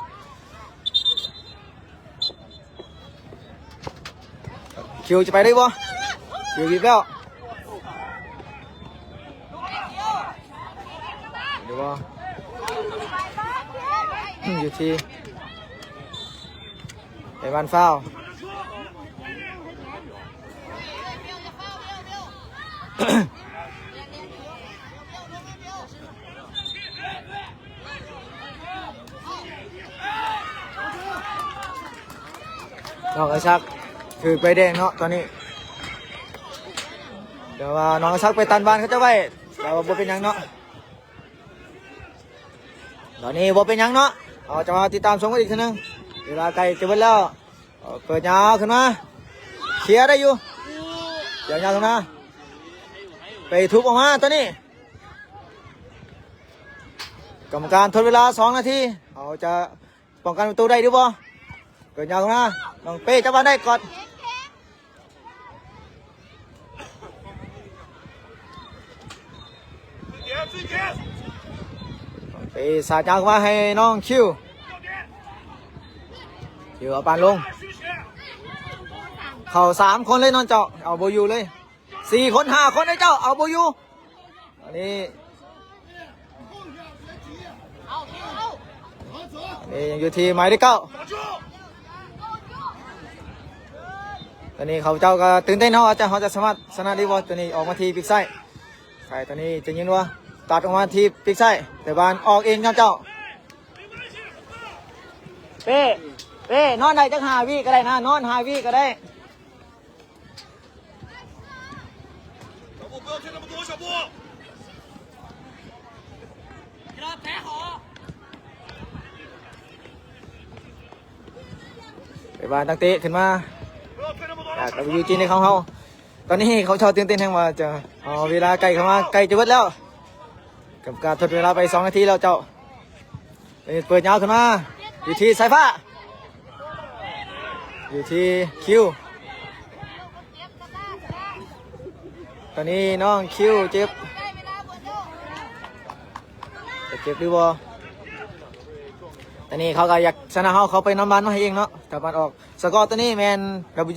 ຄິວຈະໄປໄດ້ບໍ່? ຄິວວິບແລ້ວ ຫຼືວ່າ ຢູ່ທີ່ ໄປບ້ານຟ້າວ ນ້ອງອາສັກຖືກໃບແດງເນາະຕອນນີ້ ແຕ່ວ່ານ້ອງອາສັກໄປຕັນບ້ານເຂົາເຈົ້າໄວ້ ແຕ່ວ່າບໍ່ເປັນຫຍັງເນາະ ຕອນນີ້ບໍ່ເປັນຫຍັງເນາະ ເຮົາຈະມາຕິດຕາມຊົມກັນອີກເທື່ອໜຶ່ງ ເວລາໃກ້ຈະເບິດແລ້ວ ເປີດຍາວຂຶ້ນມາ ເຄຍໄດ້ຢູ່ ເຄຍຍາວຂຶ້ນມາ ໄປທຸບອອກມາຕອນນີ້ ກຳມະການທົດເວລາສອງນາທີ ເຮົາຈະປ້ອງກັນປະຕູໄດ້ຫຼືບໍ່? ເປີດຍາວມາ ນ້ອງເປ້ຈັບບານໄດ້ ກອດ ເປ້ສາດຍາວມາໃຫ້ນ້ອງຄິວ ຄິວເອົາປານລົງ ເຂົ້າສາມຄົນເລີຍນ້ອງເຈົ້າ ເອົາບໍ່ຢູ່ເລີຍ ສີ່ຄົນຫ້າຄົນເລີຍເຈົ້າ ເອົາບໍ່ຢູ່ ອັນນີ້ ນີ້ຍັງຢູ່ທີ່ໝາຍເລກເກົ້າ ຕອນນີ້ເຂົາເຈົ້າກໍຕື່ນເຕັ້ນເນາະ ວ່າຈະ ເຮົາຈະສາມາດຊະນະໄດ້ບໍ່? ຕອນນີ້ອອກມາທີ່ປີກຊ້າຍ ໃຊ່ ຕອນນີ້ຈະຍິງວ່າຕັດອອກມາທີ່ປີກຊ້າຍ ແຕ່ບານອອກເອງນຳເຈົ້າ ເປ້ ເປ້ ນອນໄດ້ຈັກຫ້າວິກໍໄດ້ນະ ນອນຫ້າວິກໍໄດ້. ໄປວ່ານັກເຕະຂຶ້ນມາ ຈາກ WG ໃນຂອງເຮົາ ຕອນນີ້ເຂົາເຈົ້າຕື່ນເຕັ້ນແຮງວ່າຈະ ເອົາເວລາໃກ້ເຂົ້າມາ ໃກ້ຈະເບິດແລ້ວ ກຳມະການທົດເວລາໄປສອງນາທີແລ້ວເຈົ້າ. ເປີດຍາວຂຶ້ນມາ ຢູ່ທີ່ສາຍຟ້າ ຢູ່ທີ່ຄິວ. ຕອນນີ້ນ້ອງຄິວເຈັບ ຈະເຈັບຫຼືບໍ່? ຕອນນີ້ເຂົາກໍຢາກຊະນະເຮົາ ເຂົາໄປນຳບານມາໃຫ້ເອງເນາະ. ຕາມບານອອກ ສະກໍຕອນນີ້ແມ່ນ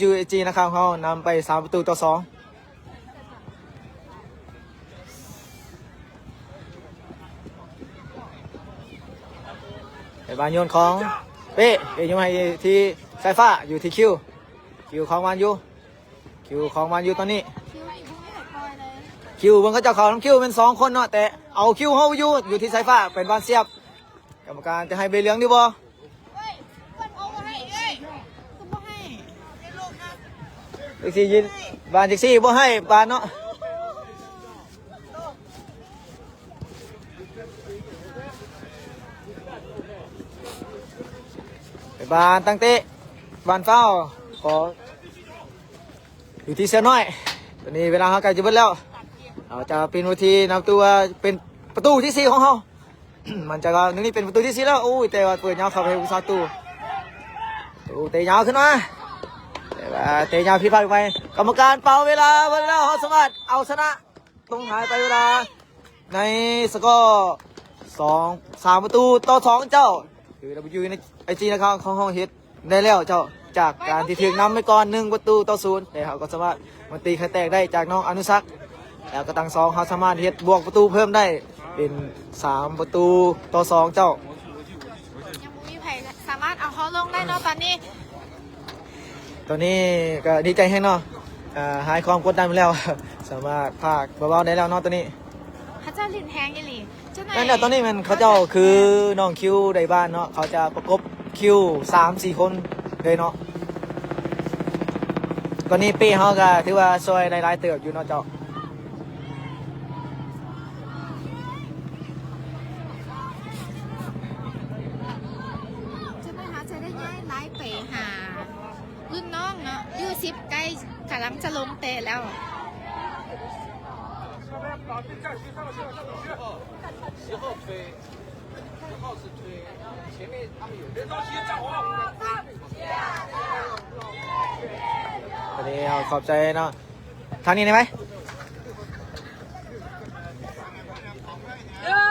WAG ນະຄາບເຮົານຳໄປສາມປະຕູຕໍ່ສອງ. ໃຫ້ບານໂຍນຂອງເປ້ ເປ້ໂຍນໃຫ້ທີ່ສາຍຟ້າ ຢູ່ທີ່ຄິວ ຄິວຄອງບານຢູ່ ຄິວຄອງບານຢູ່ຕອນນີ້. ຄິວເບິ່ງເຂົາເຈົ້າເຂົ້ານຳ ຄິວແມ່ນສອງຄົນເນາະ ແຕ່ເອົາຄິວເຮົາຢູ່ ຢູ່ທີ່ສາຍຟ້າ ເປັນບານສຽບ. ກຳມະການຈະໃຫ້ໃບເຫຼືອງຫຼືບໍ່? ຈັ່ງຊີ້ ບານຈັ່ງຊີ້ບໍ່ໃຫ້ບານເນາະ. ບານຕັ້ງເຕະ ບານຟາວ ຂໍ ຢູ່ທີ່ເສືອນ້ອຍ. ຕອນນີ້ເວລາເຮົາໃກ້ຈະເບິດແລ້ວ ເຮົາຈະປ່ຽນເວທີ ນັບຕົວເປັນປະຕູທີສີ່ຂອງເຮົາ. ໝັ້ນໃຈວ່ານີ້ເປັນປະຕູທີສີ່ແລ້ວ. ໂອ້ຍ ແຕ່ວ່າເປີດຍາວເຂົ້າໄປອຸດສາຕູ ໂອ້ ເຕະຍາວຂຶ້ນມາ ແຕ່ວ່າເຕະຍາວຜິດພາດໄປ. ກຳມະການເປົ່າເວລາເບິດແລ້ວ ເຮົາສາມາດເອົາຊະນະ ລົງຫາຍໄປເວລາໃນສະກໍສອງ ສາມປະຕູຕໍ່ສອງເຈົ້າ. ຄື WAG ນະຄາບເຮົາເຮັດໄດ້ແລ້ວເຈົ້າ ຈາກການທີ່ຖືກນຳໄປກ່ອນໜຶ່ງປະຕູຕໍ່ສູນ ແຕ່ເຮົາກໍສາມາດມາຕີໄຂ່ແຕກໄດ້ຈາກນ້ອງອະນຸສັກ ແລ້ວກໍຕັ້ງສອງ ເຮົາສາມາດເຮັດບວກປະຕູເພີ່ມໄດ້ເປັນສາມປະຕູຕໍ່ສອງເຈົ້າ. ຍັງບໍ່ມີໃຜສາມາດເອົາເຮົາລົງໄດ້ເນາະຕອນນີ້. ຕອນນີ້ກໍດີໃຈແຮງເນາະ ອ່າ ຫາຍຄວາມກົດດັນໄປແລ້ວ ສາມາດພາກເບົາໆໄດ້ແລ້ວເນາະຕອນນີ້. ເຂົາເຈົ້າຫຼິ້ນແຮງອີ່ຫຼີ. ນັ້ນແຫຼະ ຕອນນີ້ແມ່ນເຂົາເຈົ້າຄືນ້ອງຄິວໄດ້ບານເນາະ ເຂົາຈະປະກົບຄິວສາມສີ່ຄົນເລີຍເນາະ. ຕອນນີ້ເປ້ເຮົາກໍຖືວ່າຊ່ວຍໄດ້ຫຼາຍເຕີບຢູ່ເນາະເຈົ້າ. ຈັກໜ້ອຍເຮົາຈະໄດ້ຍ້າຍໄລໄປຫາ ລຸ້ນນ້ອງເນາະ ຢູສິບໃກ້ກຳລັງຈະລົງເຕະແລ້ວ. ຕອນນີ້ເຮົາຂອບໃຈເນາະ ທາງນີ້ໄດ້ໄໝ? ໜຶ່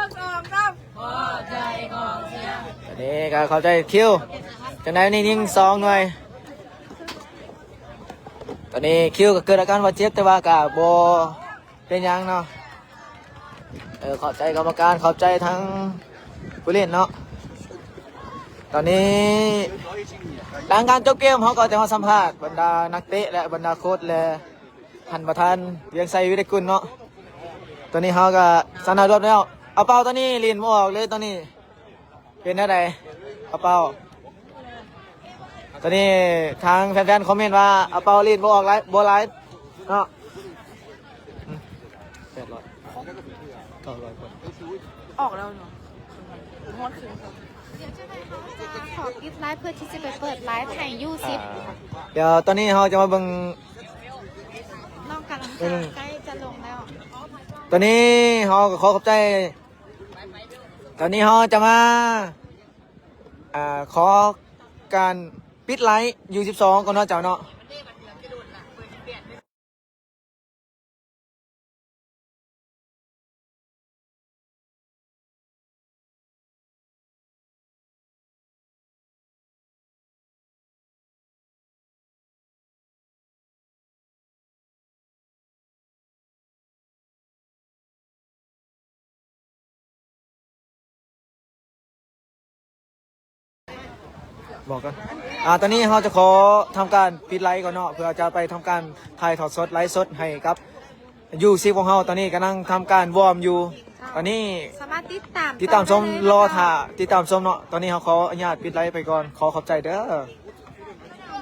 ງ ສອງ ສາມ ຂອບໃຈກອງເຊຍ. ຕອນນີ້ກໍຂອບໃຈຄິວ ຈັ່ງໃດນີ້ຍິງສອງໜ່ວຍ. ຕອນນີ້ຄິວກໍເກີດອາການບາດເຈັບ ແຕ່ວ່າກໍບໍ່ເປັນຫຍັງເນາະ. ເອີ ຂອບໃຈກຳມະການ ຂອບໃຈທັງຜູ້ຫຼິ້ນເນາະ. ຕອນນີ້ຫຼັງການຈົບເກມ ເຮົາກໍຈະມາສຳພາດບັນດານັກເຕະ ແລະ ບັນດາໂຄດ ແລະ ທ່ານປະທານວຽງໄຊ ວິໄລກຸນເນາະ. ຕອນນີ້ເຮົາກໍຊະນະລວດແລ້ວ. ອາເປົາຕອນນີ້ຫຼິ້ນບໍ່ອອກເລີຍຕອນນີ້ ເປັນແນວໃດ ອາເປົາ? ຕອນນີ້ທາງແຟນໆຄອມເມັນວ່າ ອາເປົາຫຼິ້ນບໍ່ອອກຫຼາຍ ບໍ່ຫຼາຍເນາະ. ແປດຮ້ອຍ ເກົ້າຮ້ອຍຄົນ ອອກແລ້ວເນາະ ຮອດຄືນ. ດຽວເຈົ້ານາຍເຮົາຈະຂໍປິດໄລຟ໌ເພື່ອທີ່ຈະໄປເປີດໄລຟ໌ໃຫ້ຢູສິບ. ອ່າ ດຽວຕອນນີ້ເຮົາຈະມາເບິ່ງ ນ້ອງກຳລັງຈະໃກ້ຈະລົງແລ້ວ. ຕອນນີ້ເຮົາກໍຂໍຂອບໃຈ ຕອນນີ້ເຮົາຈະມາ ອ່າ ຂໍການປິດໄລຟ໌ຢູສິບສອງກ່ອນເນາະ ເຈົ້າເນາະ. ບອກກ່ອນ ອ່າ ຕອນນີ້ເຮົາຈະຂໍທຳການປິດໄລຟ໌ກ່ອນເນາະ ເພື່ອຈະໄປທຳການຖ່າຍທອດສົດ ໄລຟ໌ສົດໃຫ້ກັບຢູສິບຂອງເຮົາ. ຕອນນີ້ກຳລັງທຳການວອມຢູ່ ຕອນນີ້ສາມາດຕິດຕາມ ຕິດຕາມຊົມ ຕໍ່ໄດ້ເລີຍ ລໍຖ້າຕິດຕາມຊົມເນາະ. ຕອນນີ້ເຮົາຂໍອະນຸຍາດປິດໄລຟ໌ໄປກ່ອນ ຂໍຂອບໃຈເດີ.